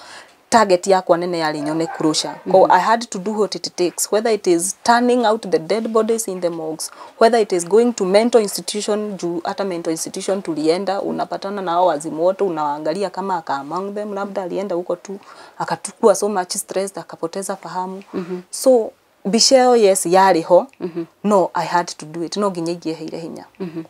Target yakwa nene yarĩ nyone closure. Koguo I had to do what it takes, whether it is turning out the dead bodies in the morgues, whether it is going to mental institution, juu hata mental institution tulienda, unapatana na hao wazimu wote, unawaangalia kama aka among them labda alienda huko tu akatukua so much stress, akapoteza fahamu. So mbica ĩyo, yes, yarĩ ho, no I had to do it. No nginya ingĩeheire hinya.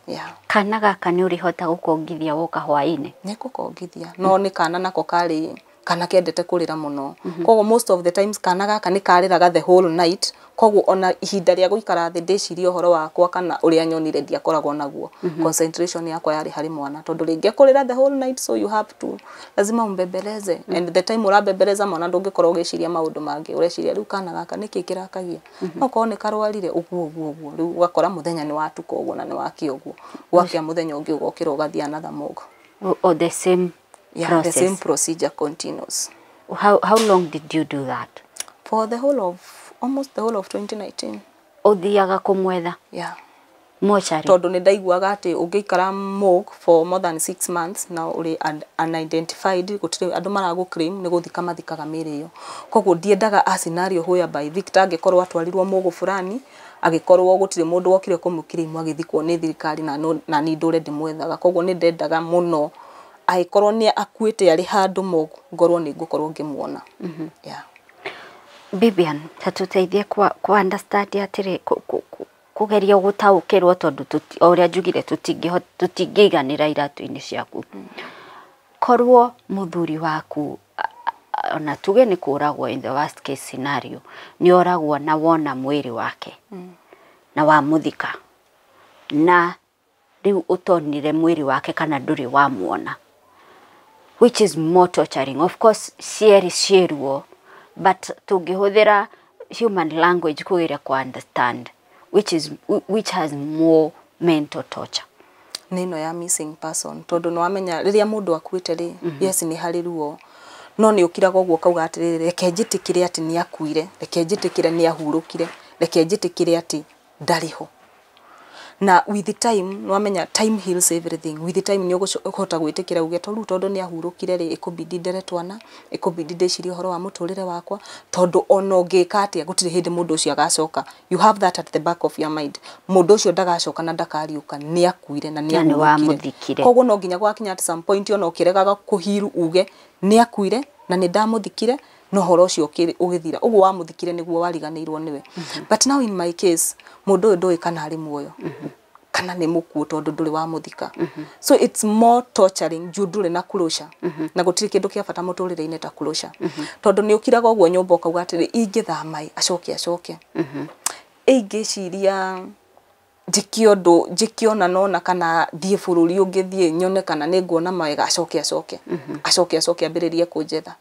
Yeah. Kana gaka nĩ ũrĩhota gũkongithia woka hwaĩ-inĩ? Nĩ ngũkongithia, no nĩ kana nako karĩ kana kendete kũrĩra mũno. Koguo most of the times kana gaka nĩ karĩraga the whole night. Koguo ona ihinda rĩa gũikara thĩ ndĩcirie ũhoro wakwa kana ũrĩa nyonire ndiakoragwo naguo. Concentration yakwa yarĩ harĩ mwana, tondũ rĩngĩ ekũrĩra the whole night, so you have to, lazima umbembeleze, and the time ũrabembeleza mwana ndũngĩkorwo ũgĩciria maũndũ mangĩ. Ũreciria rĩu kana gaka nĩkĩ kĩrakagia, no korwo nĩ karwarire ũguo ũguo ũguo. Rĩu ũgakora mũthenya nĩ watuka ũguo na nĩ wakia ũguo, gwakĩa mũthenya ũngĩ ũgokĩra ũgathiĩ another morgue. O the same Yeah, process. The same procedure continues. How long did you do that? For the whole of, almost the whole of 2019. Ũthiaga kũmwetha Yeah. mocarĩ? Tondũ nĩ ndaiguaga atĩ ũngĩikara morgue for more than 6 months na ũrĩ unidentified, gũtirĩ andũ maragũ claim, nĩ gũthika mathikaga mĩĩrĩ ĩyo. Koguo ndiendaga a scenario whereby Victor angĩkorwo atwarirwo morgue fulani, agĩkorwo gũtirĩ mũndũ wokire kũmũ claim, agĩthikwo nĩ thirikari, na na niĩ ndũre ndĩmwethaga. Koguo nĩ ndendaga mũno angĩkorwo nĩ akuĩte arĩ handũ morgue, ngorwo nĩ ngũkorwo ngĩmuona. Yeah. Vivian, ta tũteithie kwa understand atĩrĩ, kũgeria gũtaũkĩrwo, tondũ o ũrĩa njugire, tũtingĩiganĩra iratũ-inĩ ciaku. Korwo mũthuri waku, ona tuge nĩ kũragwo, in the worst case scenario nĩ oragwo na wona mwĩrĩ wake na wamũthika, na rĩu ũtonire mwĩrĩ wake kana ndũrĩ wamuona, which is more torturing? Of course cierĩ ciĩ ruo, but tũngĩhũthĩra human language kũgeria ku understand which has more mental torture? Nĩ ĩno ya missing person, tondũ nĩ wamenya rĩrĩa mũndũ akuĩte rĩ, yes, nĩ harĩ ruo, no nĩ ũkiraga ũguo ũkauga atĩrĩrĩ, reke njĩtĩkĩre atĩ nĩ akuire, reke njĩtĩkĩre nĩ ahurũkire, reke njĩtĩkĩre atĩ ndarĩ ho. Na with the time, nĩ wamenya time heals everything. With the time nĩ ũkũhota gwĩtĩkĩra uge to rĩu tondũ nĩ ahurũkire rĩ, ĩkũbidi ndere twana, ĩkũbidi ndĩcirie ũhoro wa mũtũrĩre wakwa, tondũ ona ũngĩka atĩa gũtirĩ hĩndĩ mũndũ ũcio agacoka. You have that at the back of your mind, mũndũ ũcio ndagacoka na ndakariũka, nĩ akuire na nĩ Na nĩ ahurũkire. Wamũthikire. Koguo no nginya gwakinya at some point ona ũkĩregaga kũhiru uge nĩ akuire na nĩ ndamũthikire, no ũhoro ũcio ũgĩthira ũguo wamũthikire nĩguo wariganĩirwo nĩwe. But now in my case, mũndũ ũyũ ndũĩ kana arĩ muoyo kana nĩ mũkuũ, tondũ ndũrĩ wamũthika. So it's more torturing juu ndũrĩ na closure, na gũtirĩ kĩndũ kĩa bata mũtũrĩre-inĩ ta closure, tondũ nĩ ũkiraga ũguo nyũmba ũkauga atĩrĩ, ingĩthama ĩ, acoke acoke, ingĩciria. Njĩke ũndũ, njĩke ona nona kana thiĩ bũrũri ũngĩ, thiĩ nyone kana nĩ nguona mawega, acoke acoke acoke acoke ambĩrĩrie kũnjetha.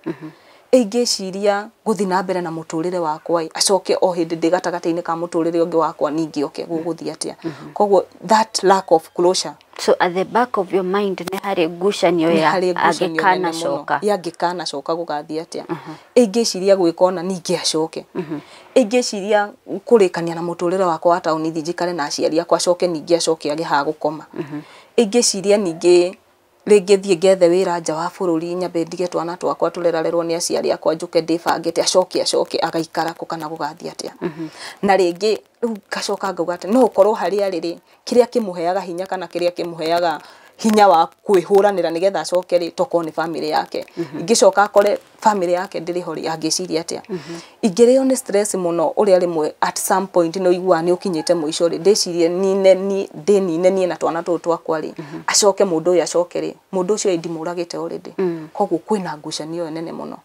Ingĩciria gũthiĩ na mbere na mũtũrĩre wakwa ĩ, acoke o hĩndĩ ndĩ gatagatĩ-inĩ ka mũtũrĩre ũngĩ wakwa, ningĩ oke, gũgũthiĩ atĩa? Koguo that lack of closure. So at the back of your mind nĩ harĩ ngucanio nĩ ya harĩ ngucanio nene mũno angĩkanacoka. Ya angĩkanacoka gũgathiĩ atĩa? Ingĩciria gwĩka ona ningĩ acoke, ingĩciria kũrĩkania na mũtũrĩre wakwa wa taũni, thiĩ njikare na aciari akwa, acoke ningĩ acoke age ha gũkoma. Ingĩciria ningĩ rĩngĩ thiĩ ngethe wĩra nja wa bũrũri, nyambe ndige twana twakwa tũrerarerwo nĩ aciari akwa, njũke ndĩbangĩte, acoke acoke agaikara kũ kana gũgathiĩ atĩa? Na rĩngĩ rĩu ngacoka ngauga atĩ no ũkorwo harĩa arĩ rĩ, kĩrĩa kĩmũheaga hinya kana kĩrĩa kĩmũheaga hinya wa kwĩhũranĩra nĩgetha acoke rĩ, tokorwo nĩ family yake. Ingĩcoka akore family yake ndĩrĩ ho rĩ, angĩciria atĩa? Ingĩrĩo nĩ stress mũno ũrĩa rĩmwe at some point nĩ ũiguaga nĩ ũkinyĩte mũico rĩ, ndĩcirie nine ni ndĩnine niĩ na twana tũtũ twakwa rĩ, acoke mũndũ ũyũ acoke rĩ, mũndũ ũcio ndimũragĩte already. Koguo kwĩna ngucanio ĩyo nene mũno,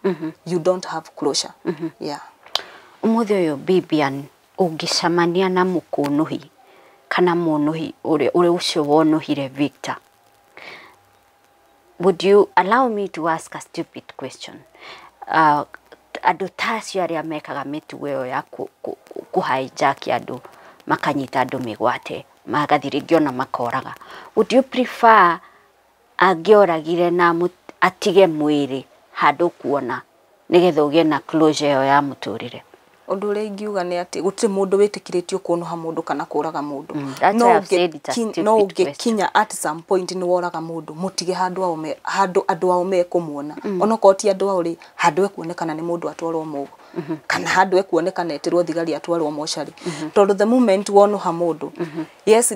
you don't have closure, yeah. Ũmũthĩ ũyũ, Bibian, ũngĩcemania na mũkũnũhi kana mũnũhi ũrĩa ũrĩa ũcio wonũhire Victor, would you allow me to ask a stupid question? Andũ ta acio arĩa mekaga mĩtugo ĩyo ya kũ hijack andũ, makanyita andũ mĩgwate, magathiĩ rĩngĩ ona makoraga, would you prefer angĩoragire na atige mwĩrĩ handũ kuona nĩgetha ũgĩe na closure ĩyo ya mũtũrĩre? Ũndũ ũrĩa ingiuga nĩ atĩ gũtirĩ mũndũ wĩtĩkĩrĩtio kũnũha mũndũ kana kũraga mũndũ. That's No why I've said it's a no stupid question. ũngĩkinya at some point nĩ woraga mũndũ, mũtige handũ ao me handũ andũ ao mekũmuona. Onokorwo ti andũ ao rĩ, handũ ekuonekana nĩ mũndũ atwarwo mũgo, kana handũ ekuonekana etĩrwo thigari atwarwo mocarĩ, tondũ the moment wonũha mũndũ, yes,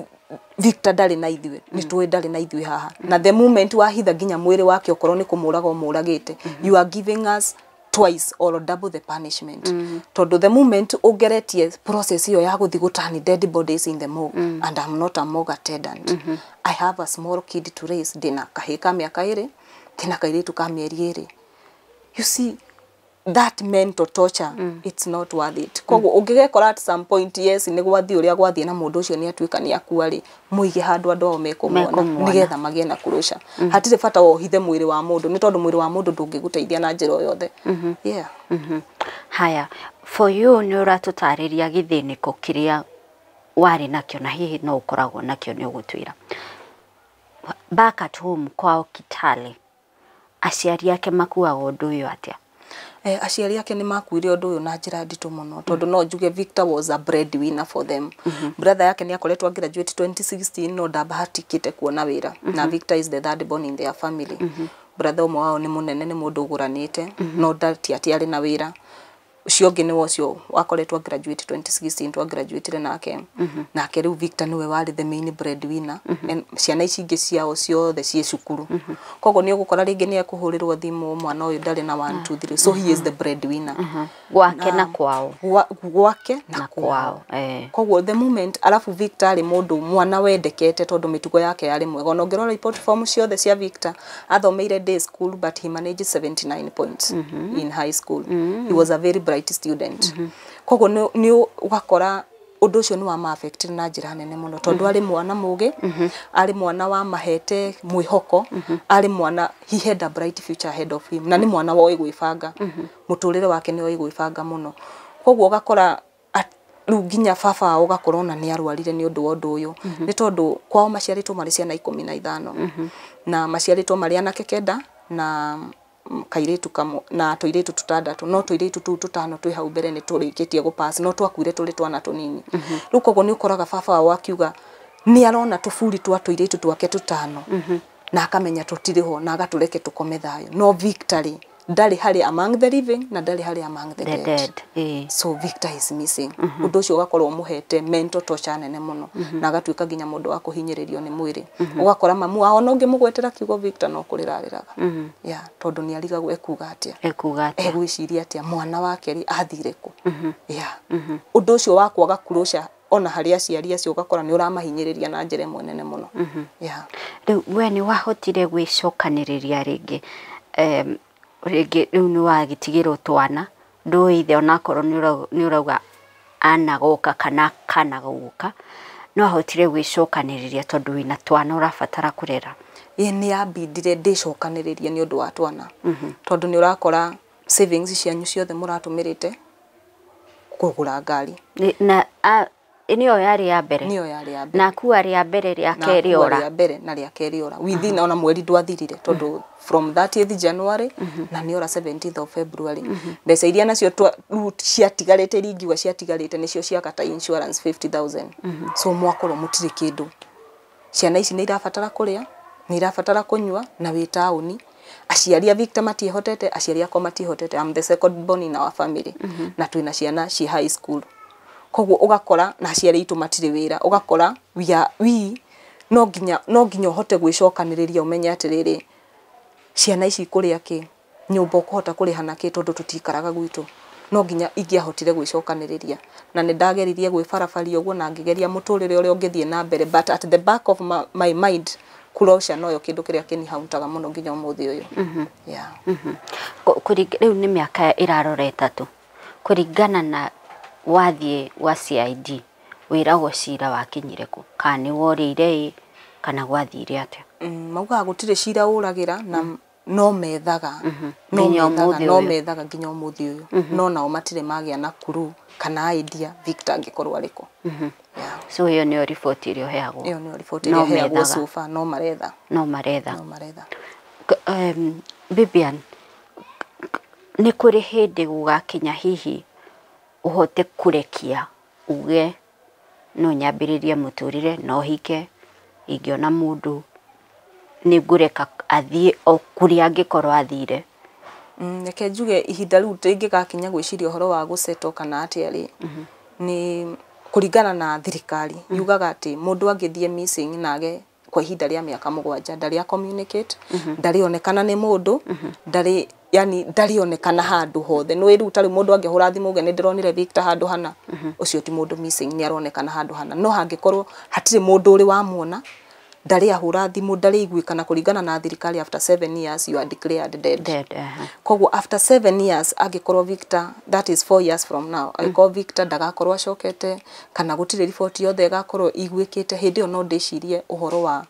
Victor ndarĩ na ithuĩ, nĩ tũĩ ndarĩ na ithuĩ haha, na the moment wahitha nginya mwĩrĩ wake, okorwo nĩ kũmũraga ũmũragĩte, you are giving us twice or double the punishment, tondũ the moment ũgeretie process ĩyo ya gũthiĩ gũtani dead bodies in the morgue, and I'm not a morgue attendant, I have a small kid to raise, ndĩna kahĩĩ ka mĩaka 2, ndĩna kairĩtu ka mĩeri 2. You see that mental torture, it's not worth it. Koguo ũngĩgekora at some point, yes, nĩ gwathiĩ ũrĩa gwathiĩ na mũndũ ũcio nĩ atuĩka nĩ akua rĩ, mũige handũ andũ ao mekũmuona Mekũmuona. nĩgetha magĩe na closure. Hatirĩ bata wa ũhithe mwĩrĩ wa mũndũ, nĩ tondũ mwĩrĩ wa mũndũ ndũngĩgũteithia na njĩra o yothe, yeah. Haya, for you, nĩ ũratũtarĩria gĩthĩnĩko kĩrĩa warĩ nakĩo na hihi no ũkoragwo nakĩo, nĩ ũgũtwĩra. Back at home kwao Kitale, aciari ake makuaga ũndũ ũyũ atĩa? Aciari ake nĩ makuire ũndũ ũyũ na njĩra nditũ mũno, tondũ no njuge Victor was a breadwinner for them. Brother yake nĩ akoretwo graduate 2016 no ndabahatikĩte kuona wĩra, na Victor is the third born in their family. Brother ũmwe wao nĩ mũnene, nĩ mũndũ ũgũranĩte, no ndati atĩ arĩ na wĩra. Ũcio ũngĩ nĩ ũcio wakoretwo graduate 2016, twa graduate nake. Nake rĩu Victor nĩwe warĩ the main breadwinner. And ciana ici ingĩ ciao ciothe ciĩ cukuru, koguo nĩ ũgũkora rĩngĩ nĩ ekũhũrĩrwo thimũ, mwana ũyũ ndarĩ na 1 2 3, so he is the breadwinner. Gwake na kwao. Gwake na Na kwao. Kwao, eh. Koguo the moment, alafu Victor arĩ mũndũ mwana wendekete tondũ mĩtugo yake yarĩ mwega. Ona ũngĩrora report form ciothe cia Victor, athomeire day school but he managed 79 points in high school. He was a very bright student. Koguo nĩ ũgakora ũndũ ũcio nĩ wama affect na njĩra nene mũno, tondũ arĩ mwana mũgĩ, arĩ mwana wa mahete mwĩhoko, arĩ mwana he had a bright future ahead of him, na nĩ mwana woĩ gwĩbanga mũtũrĩre wake, nĩ oĩ gwĩbanga mũno. Koguo ũgakora rĩu nginya baba wao ũgakora ona nĩ arwarire nĩ ũndũ wa ũndũ ũyũ, nĩ tondũ kwao maciarĩtwo marĩ ciana 15, na maciarĩtwo marĩ anake 9 na kairĩtu kamwe na tũirĩtu tũtandatũ, no tũirĩtu tũu tũtano twĩ hau mbere nĩ tũrĩkĩtie gũpass, no twakuire tũrĩ twana tũnini. Rĩu koguo nĩ ũkoraga baba wao akiuga nĩ arona tũburi twa tũirĩtu twake tũtano na akamenya tũtirĩ ho, na agatũreke tũkome thayũ, no Victor rĩ, ndarĩ harĩ among the living na ndarĩ harĩ among the the dead. Dead, eh. So Victor is missing. Ũndũ ũcio ũgakorwo ũmũhete mental torture nene mũno, na agatuĩka nginya mũndũ wa kũhinyĩrĩrio nĩ mwĩrĩ. Ũgakora mamu wao ona ũngĩmũgwetera kiugo Victor no kũrĩra arĩraga, yeah, tondũ nĩ arigagwo ekuga atĩa, Ekuga atĩa, egwĩciria atĩa, mwana wake rĩ athire kũ? Yeah. Ũndũ ũcio wa kwaga closure ona harĩ aciari acio, ũgakora nĩ ũramahinyĩrĩria na njĩra ĩmwe nene mũno, yeah. Rĩu we nĩ wahotire gwĩcokanĩrĩria rĩngĩ, rĩngĩ rĩu nĩ wagĩtigĩrwo twana, ndũĩ ithe, onakorwo nĩ ũrauga anagoka kana kana gũka, No ahotire gwĩcokanĩrĩria tondũ wĩna twana ũrabatara kũrera? Ĩ nĩ yambindire ndĩcokanĩrĩrie nĩ ũndũ wa twana, tondũ nĩ ũrakora savings cianyu ciothe mũratũmĩrĩte kũgũra ngari. Na nĩyo yarĩ ya mbere? Nĩyo yarĩ ya mbere. Na akua rĩa mbere, rĩa kerĩ ora? Rĩa mbere na rĩa kerĩ ora within ona mweri ndwathirire, tondũ from 30th January na nĩ ora 17th of February. Mbeca iria nacio ciatigarĩte, iria ingiuga ciatigarĩte, nĩcio ciakata insurance 50,000. So mwakorwo mũtirĩ kĩndũ, ciana ici nĩ irabatara kũrĩa, nĩ irabatara kũnyua, na wĩ taũni. Aciari a Victor matiĩhotete, aciari akwa matiĩhotete. I'm the second born in our family, na twĩna ciana ci high school, koguo ũgakora na aciari aitũ matirĩ wĩra. Ũgakora we are, we no nginya ũhote gwĩcokanĩrĩria, ũmenye atĩrĩrĩ, ciana ici ikũrĩa kĩ, nyũmba ũkũhota kũrĩha na kĩ, tondũ tũtikaraga gwitũ. No nginya ingĩahotire gwĩcokanĩrĩria, na nĩ ndageririe gwĩbarabaria ũguo na ngĩgeria mũtũrĩre ũrĩa ũngĩthiĩ na mbere, but at the back of my mind, closure noyo kĩndũ kĩrĩa kĩnihauntaga mũno nginya ũmũthĩ ũyũ, yeah. Rĩu nĩ mĩaka ĩrarora 3 kũringana na wathiĩ gwa CID, wĩragwo cira wakinyire kũ, kana nĩ worĩire ĩ, kana gwathire atĩa? Maugaga gũtirĩ cira ũragĩra na no methaga, no Nginya methaga, ũmũthĩ no ũyũ. Methaga nginya ũmũthĩ ũyũ, no nao matirĩ magĩa na clue kana idea Victor angĩkorwo arĩkũ, yeah. So ĩyo nĩyo riboti ĩrĩa ũheagwo? Ĩyo nĩyo riboti No ĩrĩa heagwo. methaga. So far no maretha. No maretha. No maretha. Vivian, nĩ kũrĩ hĩndĩ gũgakinya hihi ũhote kũrekia uge no nyambĩrĩrie mũtũrĩre, no hike, ingĩona mũndũ nĩ ngũreka athiĩ o kũrĩa angĩkorwo athire? Reke njuge ihinda rĩu rĩngĩgakinya gwĩciria ũhoro wa gũsettle kana atĩa rĩ, nĩ kũringana na thirikari yugaga atĩ mũndũ angĩthiĩ missing na age kwa ihinda rĩa mĩaka 7, ndarĩ a communicate, ndarĩ onekana nĩ mũndũ, ndarĩ, yani ndarĩ onekana handũ hothe. Nĩ rĩu tarĩu mũndũ angĩhũra thimũ uge nĩ ndĩronire Victor handũ hana, ũcio ti mũndũ missing, nĩ aronekana handũ hana. No hangĩkorwo hatirĩ mũndũ ũrĩ wamuona, ndarĩ ahũra thimũ, ndarĩ iguĩkana, kũringana na thirikari after 7 years you are declared dead. Dead. Koguo after 7 years angĩkorwo Victor, that is 4 years from now, angĩkorwo Victor ndagakorwo acokete kana gũtirĩ riboti yothe ĩgakorwo iguĩkĩte, hĩndĩ ĩyo no ndĩcirie ũhoro wa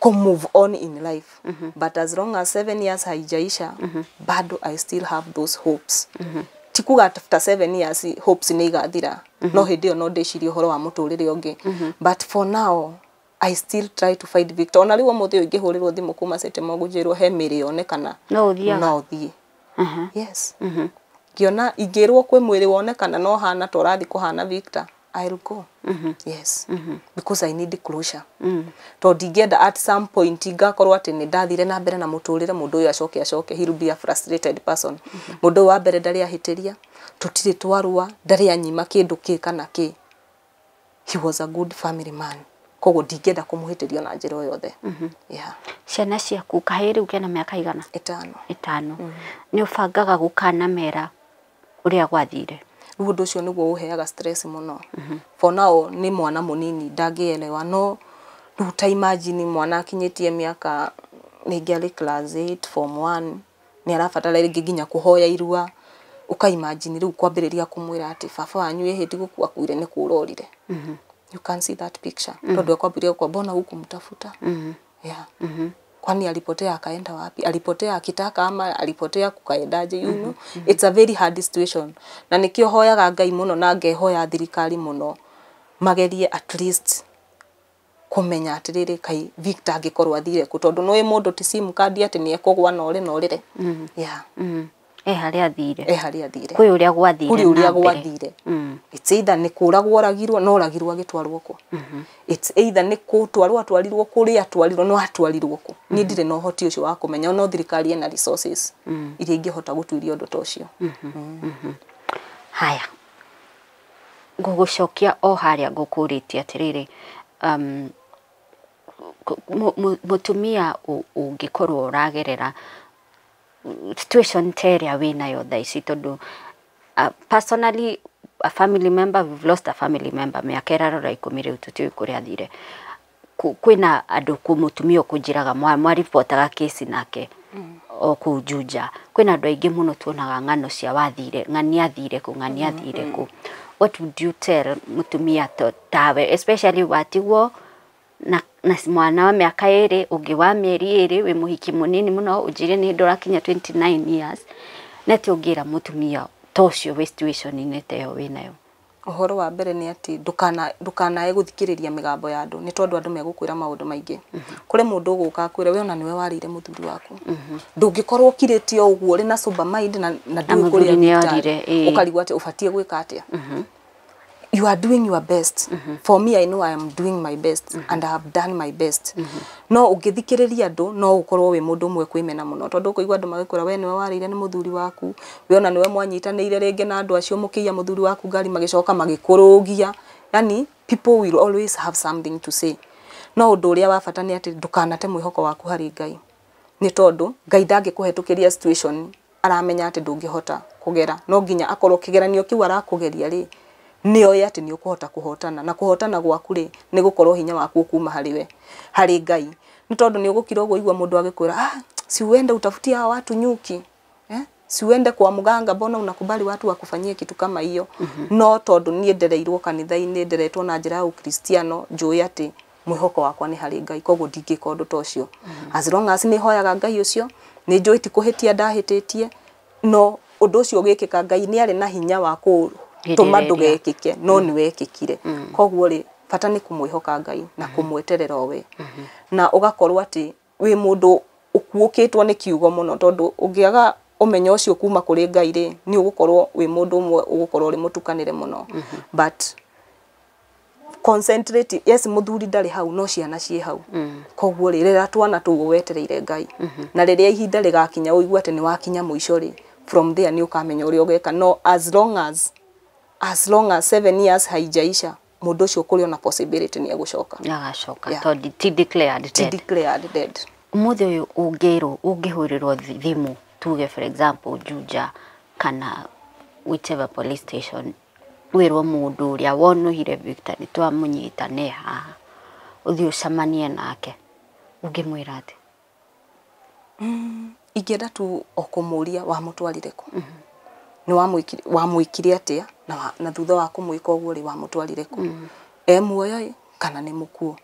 ku move on in life. But as long as 7 years haijaisha, bado I still have those hopes. Ti kuga after 7 years hopes nĩ igathira, no hĩndĩ ĩyo no ndĩcirie ũhoro wa mũtũrĩre ũngĩ, but for now I still try to find Victor. Ona rĩu ũmũthĩ ũyũ ingĩhũrĩrwo thimũ kuma City Morgue njĩrwo he mĩrĩ yonekana, No ũthiaga? No thiĩ, yes. Ngĩona ingĩrwo kwĩ mwĩrĩ wonekana no hana ta ũrathiĩ kũhana Victor, I'll go, yes, because I need closure, tondũ ndingĩenda at some point ngakorwo atĩ nĩ ndathire na mbere na mũtũrĩre, mũndũ ũyũ acoke, he will be a frustrated person. Mũndũ ũyũ wa mbere ndarĩ ahĩtĩria, tũtirĩ twarũa, ndarĩ anyima kĩndũ kĩ kana kĩ. He was a good family man, koguo ndingĩenda kũmũhĩtĩria na njĩra o yothe, yeah. Ciana ciaku, kahĩĩ rĩu kena mĩaka igana? 5. 5. Nĩ ũbangaga gũkanamera ũrĩa gwathire? Rĩu ũndũ ũcio nĩguo ũheaga stress mũno. For now nĩ mwana mũnini, ndangĩelewa, no rĩu ta imagine mwana akinyĩtie mĩaka rĩngĩ arĩ class 8, form 1, nĩ arabatara rĩngĩ nginya kũhoya irua. Ũka imagine rĩu kwambĩrĩria kũmwĩra atĩ baba wanyu ĩhĩ ti gũkua akuire, nĩ kũra orire. You can see that picture, tondũ ekwambĩrĩria kwa mbona hukumtafuta, yeah. Kwani alipotea akaenda wapi? Alipotea akitaka ama alipotea kukaendaje? You know, it's a very hard situation, na nikio hoyaga Ngai mũno na ngehoya thirikari mũno magerie at least kũmenya atĩrĩrĩ, kai Victor angĩkorwo athire kũ, tondũ nĩ mũndũ ti sim card atĩ nĩ ekũgwa na ũrĩ na ũrĩre, yeah. E harĩa athire. E harĩa athire. Kwĩ ũrĩa gwathire kũrĩ ũrĩa na mbere. Gwathire. It's either nĩ kũragwo oragirwo, no oragirwo agĩtwarwo kũ? It's either nĩ gũtwarwo atwarirwo, kũrĩa atwarirwo, no atwarirwo kũ? Niĩ ndirĩ na ũhoti ũcio wa kũmenya, no thirikari ĩna resources iria ingĩhota gũtuĩria ũndũ ta ũcio. Haya, ngũgũcokia o harĩa ngũkũrĩtie atĩrĩrĩ, mũtumia ũngĩkorwo ũragerera situation ta ĩrĩa wĩnayo thaa ici, tondũ personally a family member, we've lost a family member mĩaka ĩrarora 10 rĩu, tũtiũĩ kũrĩa athire. Kwĩna andũ kũ mũtumia ũkũnjĩraga mwaribotaga kesi nake. o kũu Juja kwĩna andũ aingĩ mũno tuonaga ng'ano cia wathire ng'ani athire kũ ng'ani athire kũ. What would you tell mũtumia tawe, especially watigwo na mwana wa mĩaka 2 ũngĩ wa mĩeri 2 wĩ mũhiki mũnini mũno ũnjĩre nĩ hĩndĩ ũrakinya 29 years na atĩ ũngĩra mũtumia ta ũcio wĩ situation-inĩ ta ĩyo wĩnayo? Ũhoro wa mbere nĩ atĩ ndukanae gũthikĩrĩria mĩgambo ya andũ nĩ tondũ andũ megũkwĩra maũndũ maingĩ. Kũrĩ mũndũ ũgũka akwĩre we ona nĩwe warĩire mũthuri waku. Ndũngĩkorwo ũkirĩte o ũguo ũrĩ na sober mind na ndũĩ kũrĩa ũkarigwo atĩ ũbatiĩ gwĩka atĩa. You are doing your best. For me, I know I am doing my best and I have done my best. No ũngĩthikĩrĩria andũ no ũkorwo wĩ mũndũ ũmwe kwĩmena mũno tondũ ũkũigua andũ magĩkwĩra we nĩwe warĩire nĩ mũthuri waku, we ona nĩwe mwanyitanĩire rĩngĩ na andũ acio mũkĩiya mũthuri waku ngari magĩcoka magĩkũrũgia. Yani people will always have something to say. No ũndũ ũrĩa wa bata nĩ atĩ ndũkanate mwĩhoko waku harĩ Ngai. Nĩ tondũ Ngai ndangĩkũhetũkĩria situation aramenya atĩ ndũngĩhota kũgera. No nginya akorwo kĩgeranio kĩu arakũgeria rĩ nĩ oĩ atĩ nĩ ũkũhota kũhotana na kũhotana gwaku rĩ nĩ gũkorwo hinya waku ũkuma harĩ we harĩ Ngai. Nĩ tondũ nĩ ũgũkira ũguo igua mũndũ agĩkwĩra si uende utafutie hawa watu nyuki, si uende kwa mganga, mbona unakubali watu wakufanyie kitu kama hiyo. No tondũ niĩ ndereirwo kanitha-inĩ nderetwo na njĩra ya Ũkristiano njũĩ atĩ mwĩhoko wakwa nĩ harĩ Ngai koguo ndingĩka ũndũ ta ũcio. As long as nĩ hoyaga Ngai ũcio nĩ njũĩ ti kũhĩtia ndahĩtĩtie no ũndũ ũcio ũgĩkĩka Ngai nĩ arĩ na hinya wa tũma ndũgekĩke no nĩ wekĩkire. Koguo rĩ bata nĩ kũmwĩhoka Ngai na kũmweterera we na ũgakorwo atĩ wĩ mũndũ ũkuũkĩtwo nĩ kiugo mũno tondũ ũngĩaga ũmenyo ũcio kuma kũrĩ Ngai rĩ nĩ ũgũkorwo wĩ mũndũ ũmwe ũgũkorwo ũrĩ mũtukanĩre mũno. But concentrate, yes mũthuri ndarĩ hau no ciana ciĩ hau. Koguo rĩ rera twana tũu wetereire Ngai na rĩrĩa ihinda rĩgakinya ũigue atĩ nĩ wakinya mũico rĩ from there nĩ ũkamenya ũrĩa ũgeka. No as long as 7 years haijaisha mũndũ ũcio kũrĩ ona possibility nĩ egũcoka. Agacoka tondũ ti declared dead. Ti declared dead. Ũmũthĩ ũyũ ũngĩrwo ũngĩhũrĩrwo thimũ tuge for example Juja kana whichever police station wĩrwo mũndũ ũrĩa wonuhire Victor nĩ twamũnyita nĩ haha ũthiĩ ũcemanie nake ũngĩmwĩra atĩ? Ingĩenda tu o kũmũria wamũtwarire kũ, nĩ wamwĩkire atĩa na thutha wa kũmwĩka ũguo rĩ wamũtwarire kũ, e muoyo kana nĩ mũkuũ,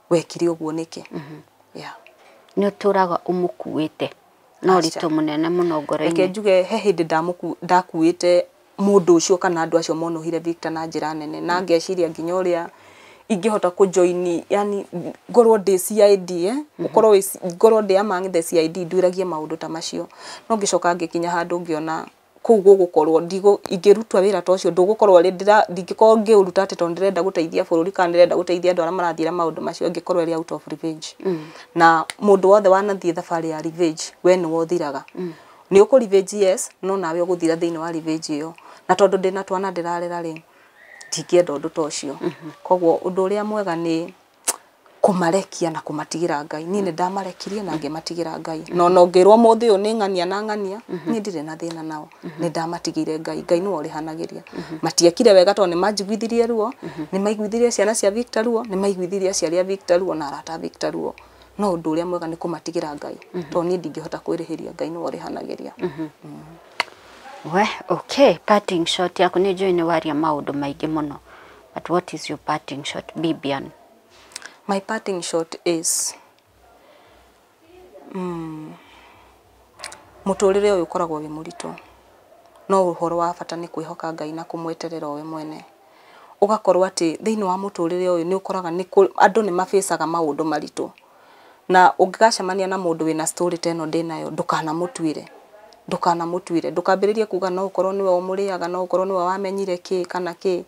wekire ũguo nĩkĩ? Nĩ ũtũraga ũmũkuĩte na ũritũ mũnene mũno ngoro-inĩ. Reke njuge he hĩndĩ ndakuĩte mũndũ ũcio kana andũ acio monuhire Victor na njĩra nene na ngeciria nginya ũrĩa ingĩhota kũjoini, yani ngorwo ndĩ CID, ũkorwo ngorwo ndĩ among the CID nduĩragie maũndũ ta macio. No ngĩcoka ngĩkinya handũ ngĩona kũu gũgũkorwo ingĩrutwo wĩra ta ũcio ndũgũkorwo ndingĩkorwo ngĩũruta atĩ tondũ ndĩrenda gũteithia bũrũri kana ndĩrenda gũteithia andũ arĩa marathiĩra maũndũ macio ĩngĩkorwo ĩrĩ out of revenge. Na mũndũ wothe wanathiĩ thabarĩ ya revenge we nĩwe ũthiraga. Nĩ ũkũ revenge yes no nawe ũgũthira thĩinĩ wa revenge ĩyo. Na tondũ ndĩna twana ndĩrarera rĩ ndingĩenda ũndũ ta ũcio. Koguo ũndũ ũrĩa mwega nĩ kũmarekia na kũmatigĩra Ngai. Niĩ nĩ ndamarekirie na ngĩmatigĩra Ngai. No ngĩrwo mũthĩ ũyũ nĩ ng'ania na ng'ania niĩ ndirĩ na thĩna nao. Nĩ ndamatigĩire Ngai. Ngai nĩwe ũrĩhanagĩria. Matiekire wega tondũ nĩ manjiguithirie ruo, nĩ maiguithirie ciana cia Victor ruo, nĩ maiguithirie aciari a Victor ruo na arata a Victor ruo. No ũndũ ũrĩa mwega nĩ kũmatigĩra Ngai tondũ niĩ ndingĩhota kwĩrĩhĩria. Ngai nĩwe ũrĩhanagĩria. We, okay, parting shot yaku nĩ njũĩ nĩ waria maũndũ maingĩ mũno. But what is your parting shot, Bibian? My parting shot is mũtũrĩre ũyũ ũkoragwo wĩ mũritũ no ũhoro wa bata nĩ kwĩhoka Ngai na kũmweterera we mwene. Ũgakorwo atĩ thĩinĩ wa mũtũrĩre ũyũ nĩ ũkoraga andũ nĩ mabĩcaga maũndũ maritũ na ũngĩgacemania na mũndũ wĩna story ta ĩno ndĩnayo ndũkanamũtuĩre. Ndũkanamũtuĩre, ndũkambĩrĩrie kuga no ũkorwo nĩwe ũmũrĩaga, no ũkorwo nĩwe wamenyire kĩ kana kĩ.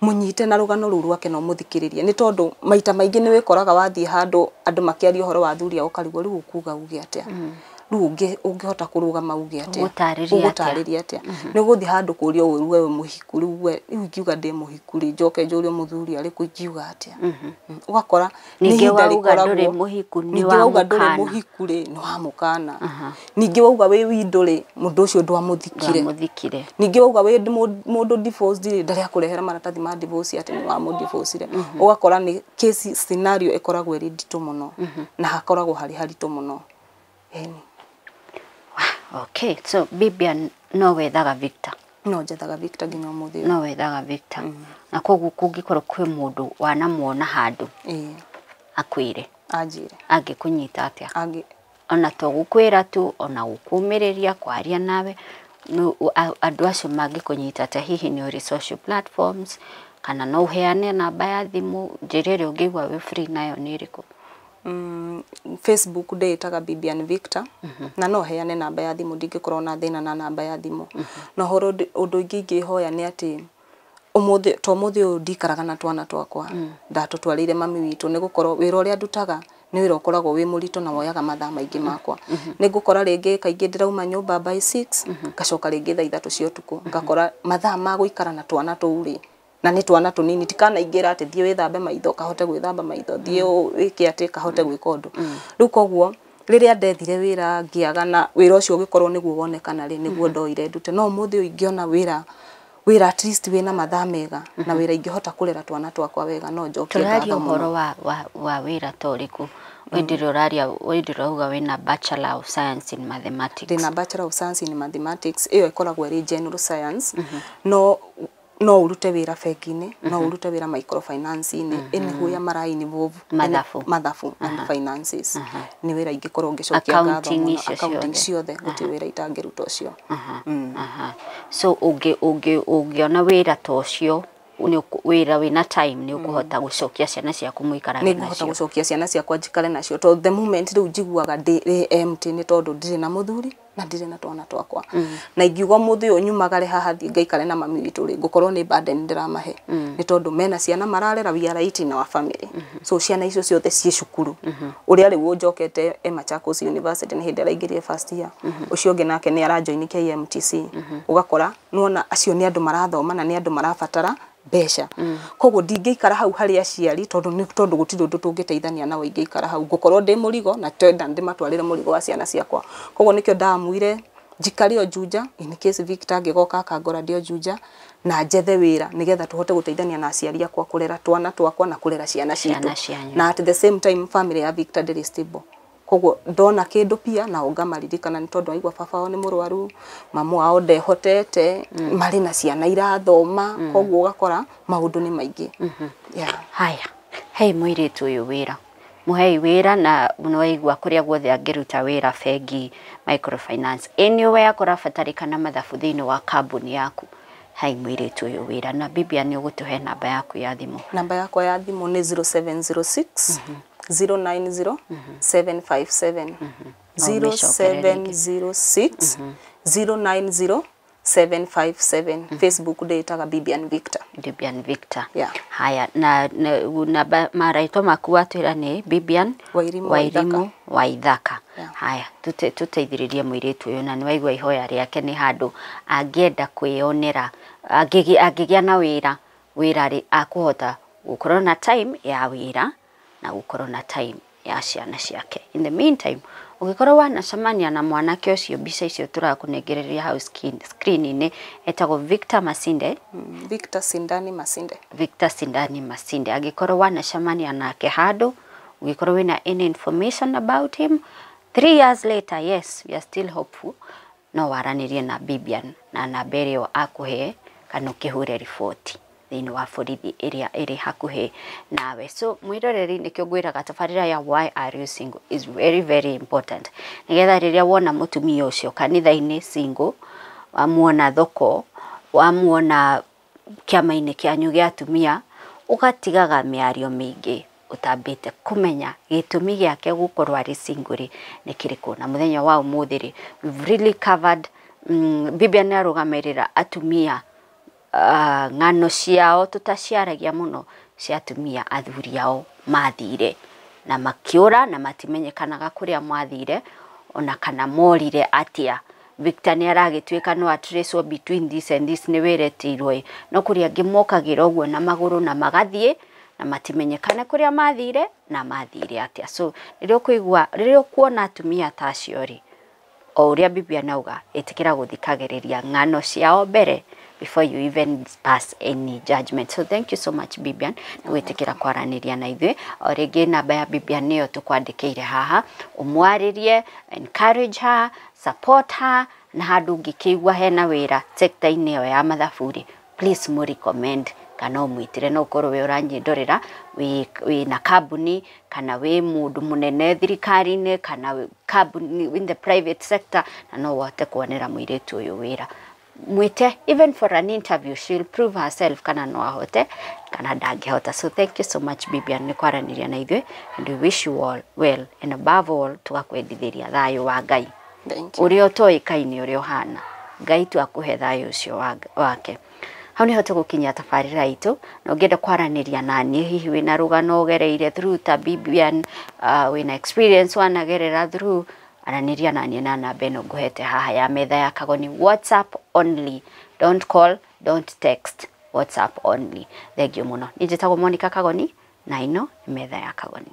Mũnyite na rũgano rũu rwake na ũmũthikĩrĩrie nĩ tondũ maita maingĩ nĩ wĩkoraga wathiĩ handũ andũ makĩaria ũhoro wa athuri ao ũkarigwo rĩu ũkuga uge atĩa, rĩu ũngĩhota kũrũgama uge atĩa, ũgũtarĩria atĩa. Nĩ ũgũthiĩ handũ kũũrio ũru we wĩ mũhiku, rĩu we rĩu ingiuga ndĩ mũhiku rĩ njoke njũrie mũthuri arĩ kũ ingiuga atĩa. Ũgakora nĩ ihinda rĩkoragwo ningĩ wauga ndũrĩ mũhiku rĩ nĩ wamũkana, ningĩ wauga wĩ window rĩ mũndũ ũcio ndwamũthikire, ningĩ wauga wĩ mũndũ divorced rĩ ndarĩ akũrehera maratathi ma divorce atĩ nĩ wamũdivorcire. Ũgakora nĩ case scenario ĩkoragwo ĩrĩ nditũ mũno na hakoragwo harĩ haritũ mũno. Okay, so Bibian no wethaga Victor. No njethaga Victor nginya ũmũthĩ ũyũ. No wethaga Victor. Na koguo kũngĩkorwo kwĩ mũndũ wanamuona handũ Ĩĩ, akwĩre, anjĩre. Angĩkũnyita atĩa? Angĩ Ona to gũkwĩra tu, ona gũkũmĩrĩria kwaria nawe, andũ acio mangĩkũnyita atĩa? Hihi nĩ ũrĩ social platforms kana no ũheane namba ya thimũ? Njĩra ĩrĩa ũngĩigua wĩ free nayo nĩ ĩrĩkũ? Facebook ndĩĩtaga Bibian Victor, na no heane namba ya thimũ, ndingĩkorwo na thĩna na namba ya thimũ. Na ũhoro ũndũ ũngĩ ingĩhoya nĩ atĩ ũmũthĩ to ũmũthĩ ũyũ ndikaraga na twana twakwa, ndatũtwarĩire mami witũ, nĩ gũkorwo wĩra ũrĩa ndutaga nĩ wĩra ũkoragwo wĩ mũritũ na woyaga mathaa maingĩ makwa. Nĩ ngũkora rĩngĩ kaingĩ ndĩrauma nyũmba by 6, ngacoka rĩngĩ thaa 3 cia ũtukũ, ngakora mathaa ma gũikara na twana tũu rĩ, na nĩ twana tũnini, tikanaingĩra atĩ thiĩ wĩthambe maitho kahote gwĩthamba maitho, thiĩ wĩke atĩ kahote gwĩka ũndũ. Rĩu koguo rĩrĩa ndethire wĩra ngĩaga, na wĩra ũcio ũgĩkorwo nĩguo wonekana rĩ, nĩguo ndoire ndute. No ũmũthĩ ũyũ ingĩona wĩra at least wĩna mathaa mega na wĩra ingĩhota kũrera twana twakwa wega, no njokie Tũraria ngatho mũno. ũhoro wa wĩra ta ũrĩkũ? We ndĩrĩ ũrauga wĩna Bachelor of Science in Mathematics. Ndĩna Bachelor of Science in Mathematics, ĩyo ĩkoragwo ĩrĩ general science. No ũrute wĩra bengi-inĩ, no ũrute wĩra microfinance-inĩ, anywhere mara involve Mathabu. Mathabu and finances, nĩ wĩra ingĩkorwo ngĩcokia ngatho Accounting mũno. icio Accounting ciothe. ciothe, gũtirĩ wĩra itangĩruta ũcio. So ũngĩona wĩra ta ũcio, wĩra wĩna time, nĩ ũkũhota gũcokia ciana ciaku mũikarage Nĩ ngũhota nacio. gũcokia ciana ciakwa njikare nacio, tondũ the moment rĩu njiguaga ndĩ empty nĩ tondũ ndirĩ na mũthuri na ndirĩ na twana twakwa. Na ingiuga ũmũthĩ ũyũ nyumagare haha thiĩ ngaikare na mami witũ rĩ, ngũkorwo nĩ burden ndĩramahe, nĩ tondũ mena ciana mararera. We are eight in our family, so ciana icio ciothe ciĩ cukuru. Ũrĩa rĩu ũnjokete e Machakos University, nĩ hĩndĩ araingĩrire first year. Ũcio ũngĩ nake nĩ arajoin KMTC. Ũgakora nĩwona acio nĩ andũ marathoma na nĩ andũ marabatara mbeca. Koguo ndingĩikara hau harĩ aciari, tondũ nĩ tondũ gũtirĩ ũndũ tũngĩteithania nao. Ingĩikara hau ngũkorwo ndĩ mũrigo, na twenda ndĩmatwarĩre mũrigo wa ciana ciakwa. Koguo nĩkĩo ndamuire njikare o Juja, in case Victor angĩgoka akangora ndĩ o Juja, na njethe wĩra nĩgetha tũhote gũteithania na aciari akwa kũrera twana twakwa na kũrera ciana citũ. Ciana cianyu. Na at the same time family ya Victor ndĩrĩ stable, koguo ndona kĩndũ pia nao ngamaririkana, nĩ tondũ aigua baba wao nĩ mũrwaru, mamu wao ndehotete, marĩ na ciana irathoma, koguo ũgakora maũndũ nĩ maingĩ, yeah. Haya, hei mũirĩtu ũyũ wĩra, mũhei wĩra, na nĩwaigua kũrĩa guothe angĩruta wĩra, bengi, microfinance, anywhere kũrabatarĩkana mathabu thĩinĩ wa kambuni yaku, hei mũirĩtu ũyũ wĩra. Na Bibia, nĩ ũgũtũhe namba yaku ya thimũ? Namba yakwa ya thimũ nĩ 0706 090 757. Ũmĩcokere rĩngĩ. 0706 090 757. Facebook ndĩĩtaga Bibian Victor. Bibian Victor. Yeah. Haya, na marĩtwa maku watwĩra nĩ Bibian Wairimu Wairimu Waithaka. Yeah. Haya, tũteithĩrĩrie mũirĩtu ũyũ, na nĩ waigua ihoya rĩake, nĩ handũ angĩenda kwĩyonera, angĩgĩa na wĩra rĩ, akũhota gũkorwo na time ya wĩra na gũkorwo na time ya ciana ciake. In the meantime, ũngĩkorwo wanacemania na mwanake ũcio, mbica icio tũrakũnengereria hau screen-inĩ, etagwo Victor Masinde. Victor Sindani Masinde. Victor Sindani Masinde. Angĩkorwo wanacemania nake handũ, ũngĩkorwo wĩna any information about him, 3 years later, yes, we are still hopeful, no waranĩrie na Bibian na namba ĩrĩa akũhe, kana ũkĩhũre riboti thĩinĩ wa borithi ĩrĩa ĩrĩ hakuhĩ nawe. So mwĩroreri, nĩkĩo ngwĩraga tabarĩra ya Why Are You Single is very very important, nĩgetha rĩrĩa wona mũtumia ũcio kanitha-inĩ single, wamuona thoko, wamuona kĩama-inĩ kĩanyu gĩa atumia, ũgatigaga mĩario mĩingĩ ũtambĩte kũmenya gĩtũmi gĩake gũkorwo arĩ single rĩ nĩ kĩrĩkũ. Na mũthenya wa ũmũthĩ rĩ, we've really covered, Bibia nĩ arũgamĩrĩra atumia, ng'ano ciao tũtaciaragia mũno cia atumia athuri ao mathire na makĩũra na matimenyekanaga kũrĩa mathire ona kana morire atĩa. Victor nĩ aragĩtuĩka no atracewo between this and this, nĩ wĩretirwo ĩ, no kũrĩ angĩ mokagĩra ũguo na magũrũ na magathiĩ na matimenyekane kũrĩa mathire na mathire atĩa. So rĩrĩa ũkũigua, rĩrĩa ũkuona atumia ta acio rĩ, o ũrĩa Biblia nauga, ĩtĩkĩra gũthikagĩrĩria ng'ano ciao mbere. before you even pass any judgment. So thank you so much, Bibian, nĩ gwĩtĩkĩra kwaranĩria na ithuĩ. O rĩngĩ namba ya Bibian nĩyo tũkwandĩkĩire haha, ũmwarĩrie, encourage her, support her, na handũ ũngĩkĩigua hena wĩra sector-inĩ ĩyo ya mathabu rĩ, please mũ recommend kana ũmwĩtĩre. No ũkorwo wĩ ũranyĩndorera wĩ na kambuni, kana wĩ mũndũ mũnene thirikari-inĩ, kana wĩ kambuni in the private sector, na no ũhote kuonera mũirĩtu ũyũ wĩra, mwĩte even for an interview. She'll prove herself kana no ahote kana ndangĩhota. So thank you so much, Bibian, nĩ kwaranĩria na ithuĩ, and we wish you all well, and above all tugakwendithĩria thayũ wa Ngai. Thank you. Ũrĩa ũtoĩkaine ũrĩa ũhana, Ngai tu akũhe thayũ ũcio wake. Hau nĩho tũgũkinyia tabarĩra itũ, na ũngĩenda kwaranĩria na niĩ, hihi wĩna rũgano ũgereire through ta Bibian, wĩna experience wanagerera through, aranĩria na niĩ na namba ĩno ngũhete haha ya metha ya Kagoni. WhatsApp only, don't call, don't text, WhatsApp only. Thank you mũno. Niĩ njĩtagwo Monica Kagoni, na ĩno nĩ metha ya Kagoni.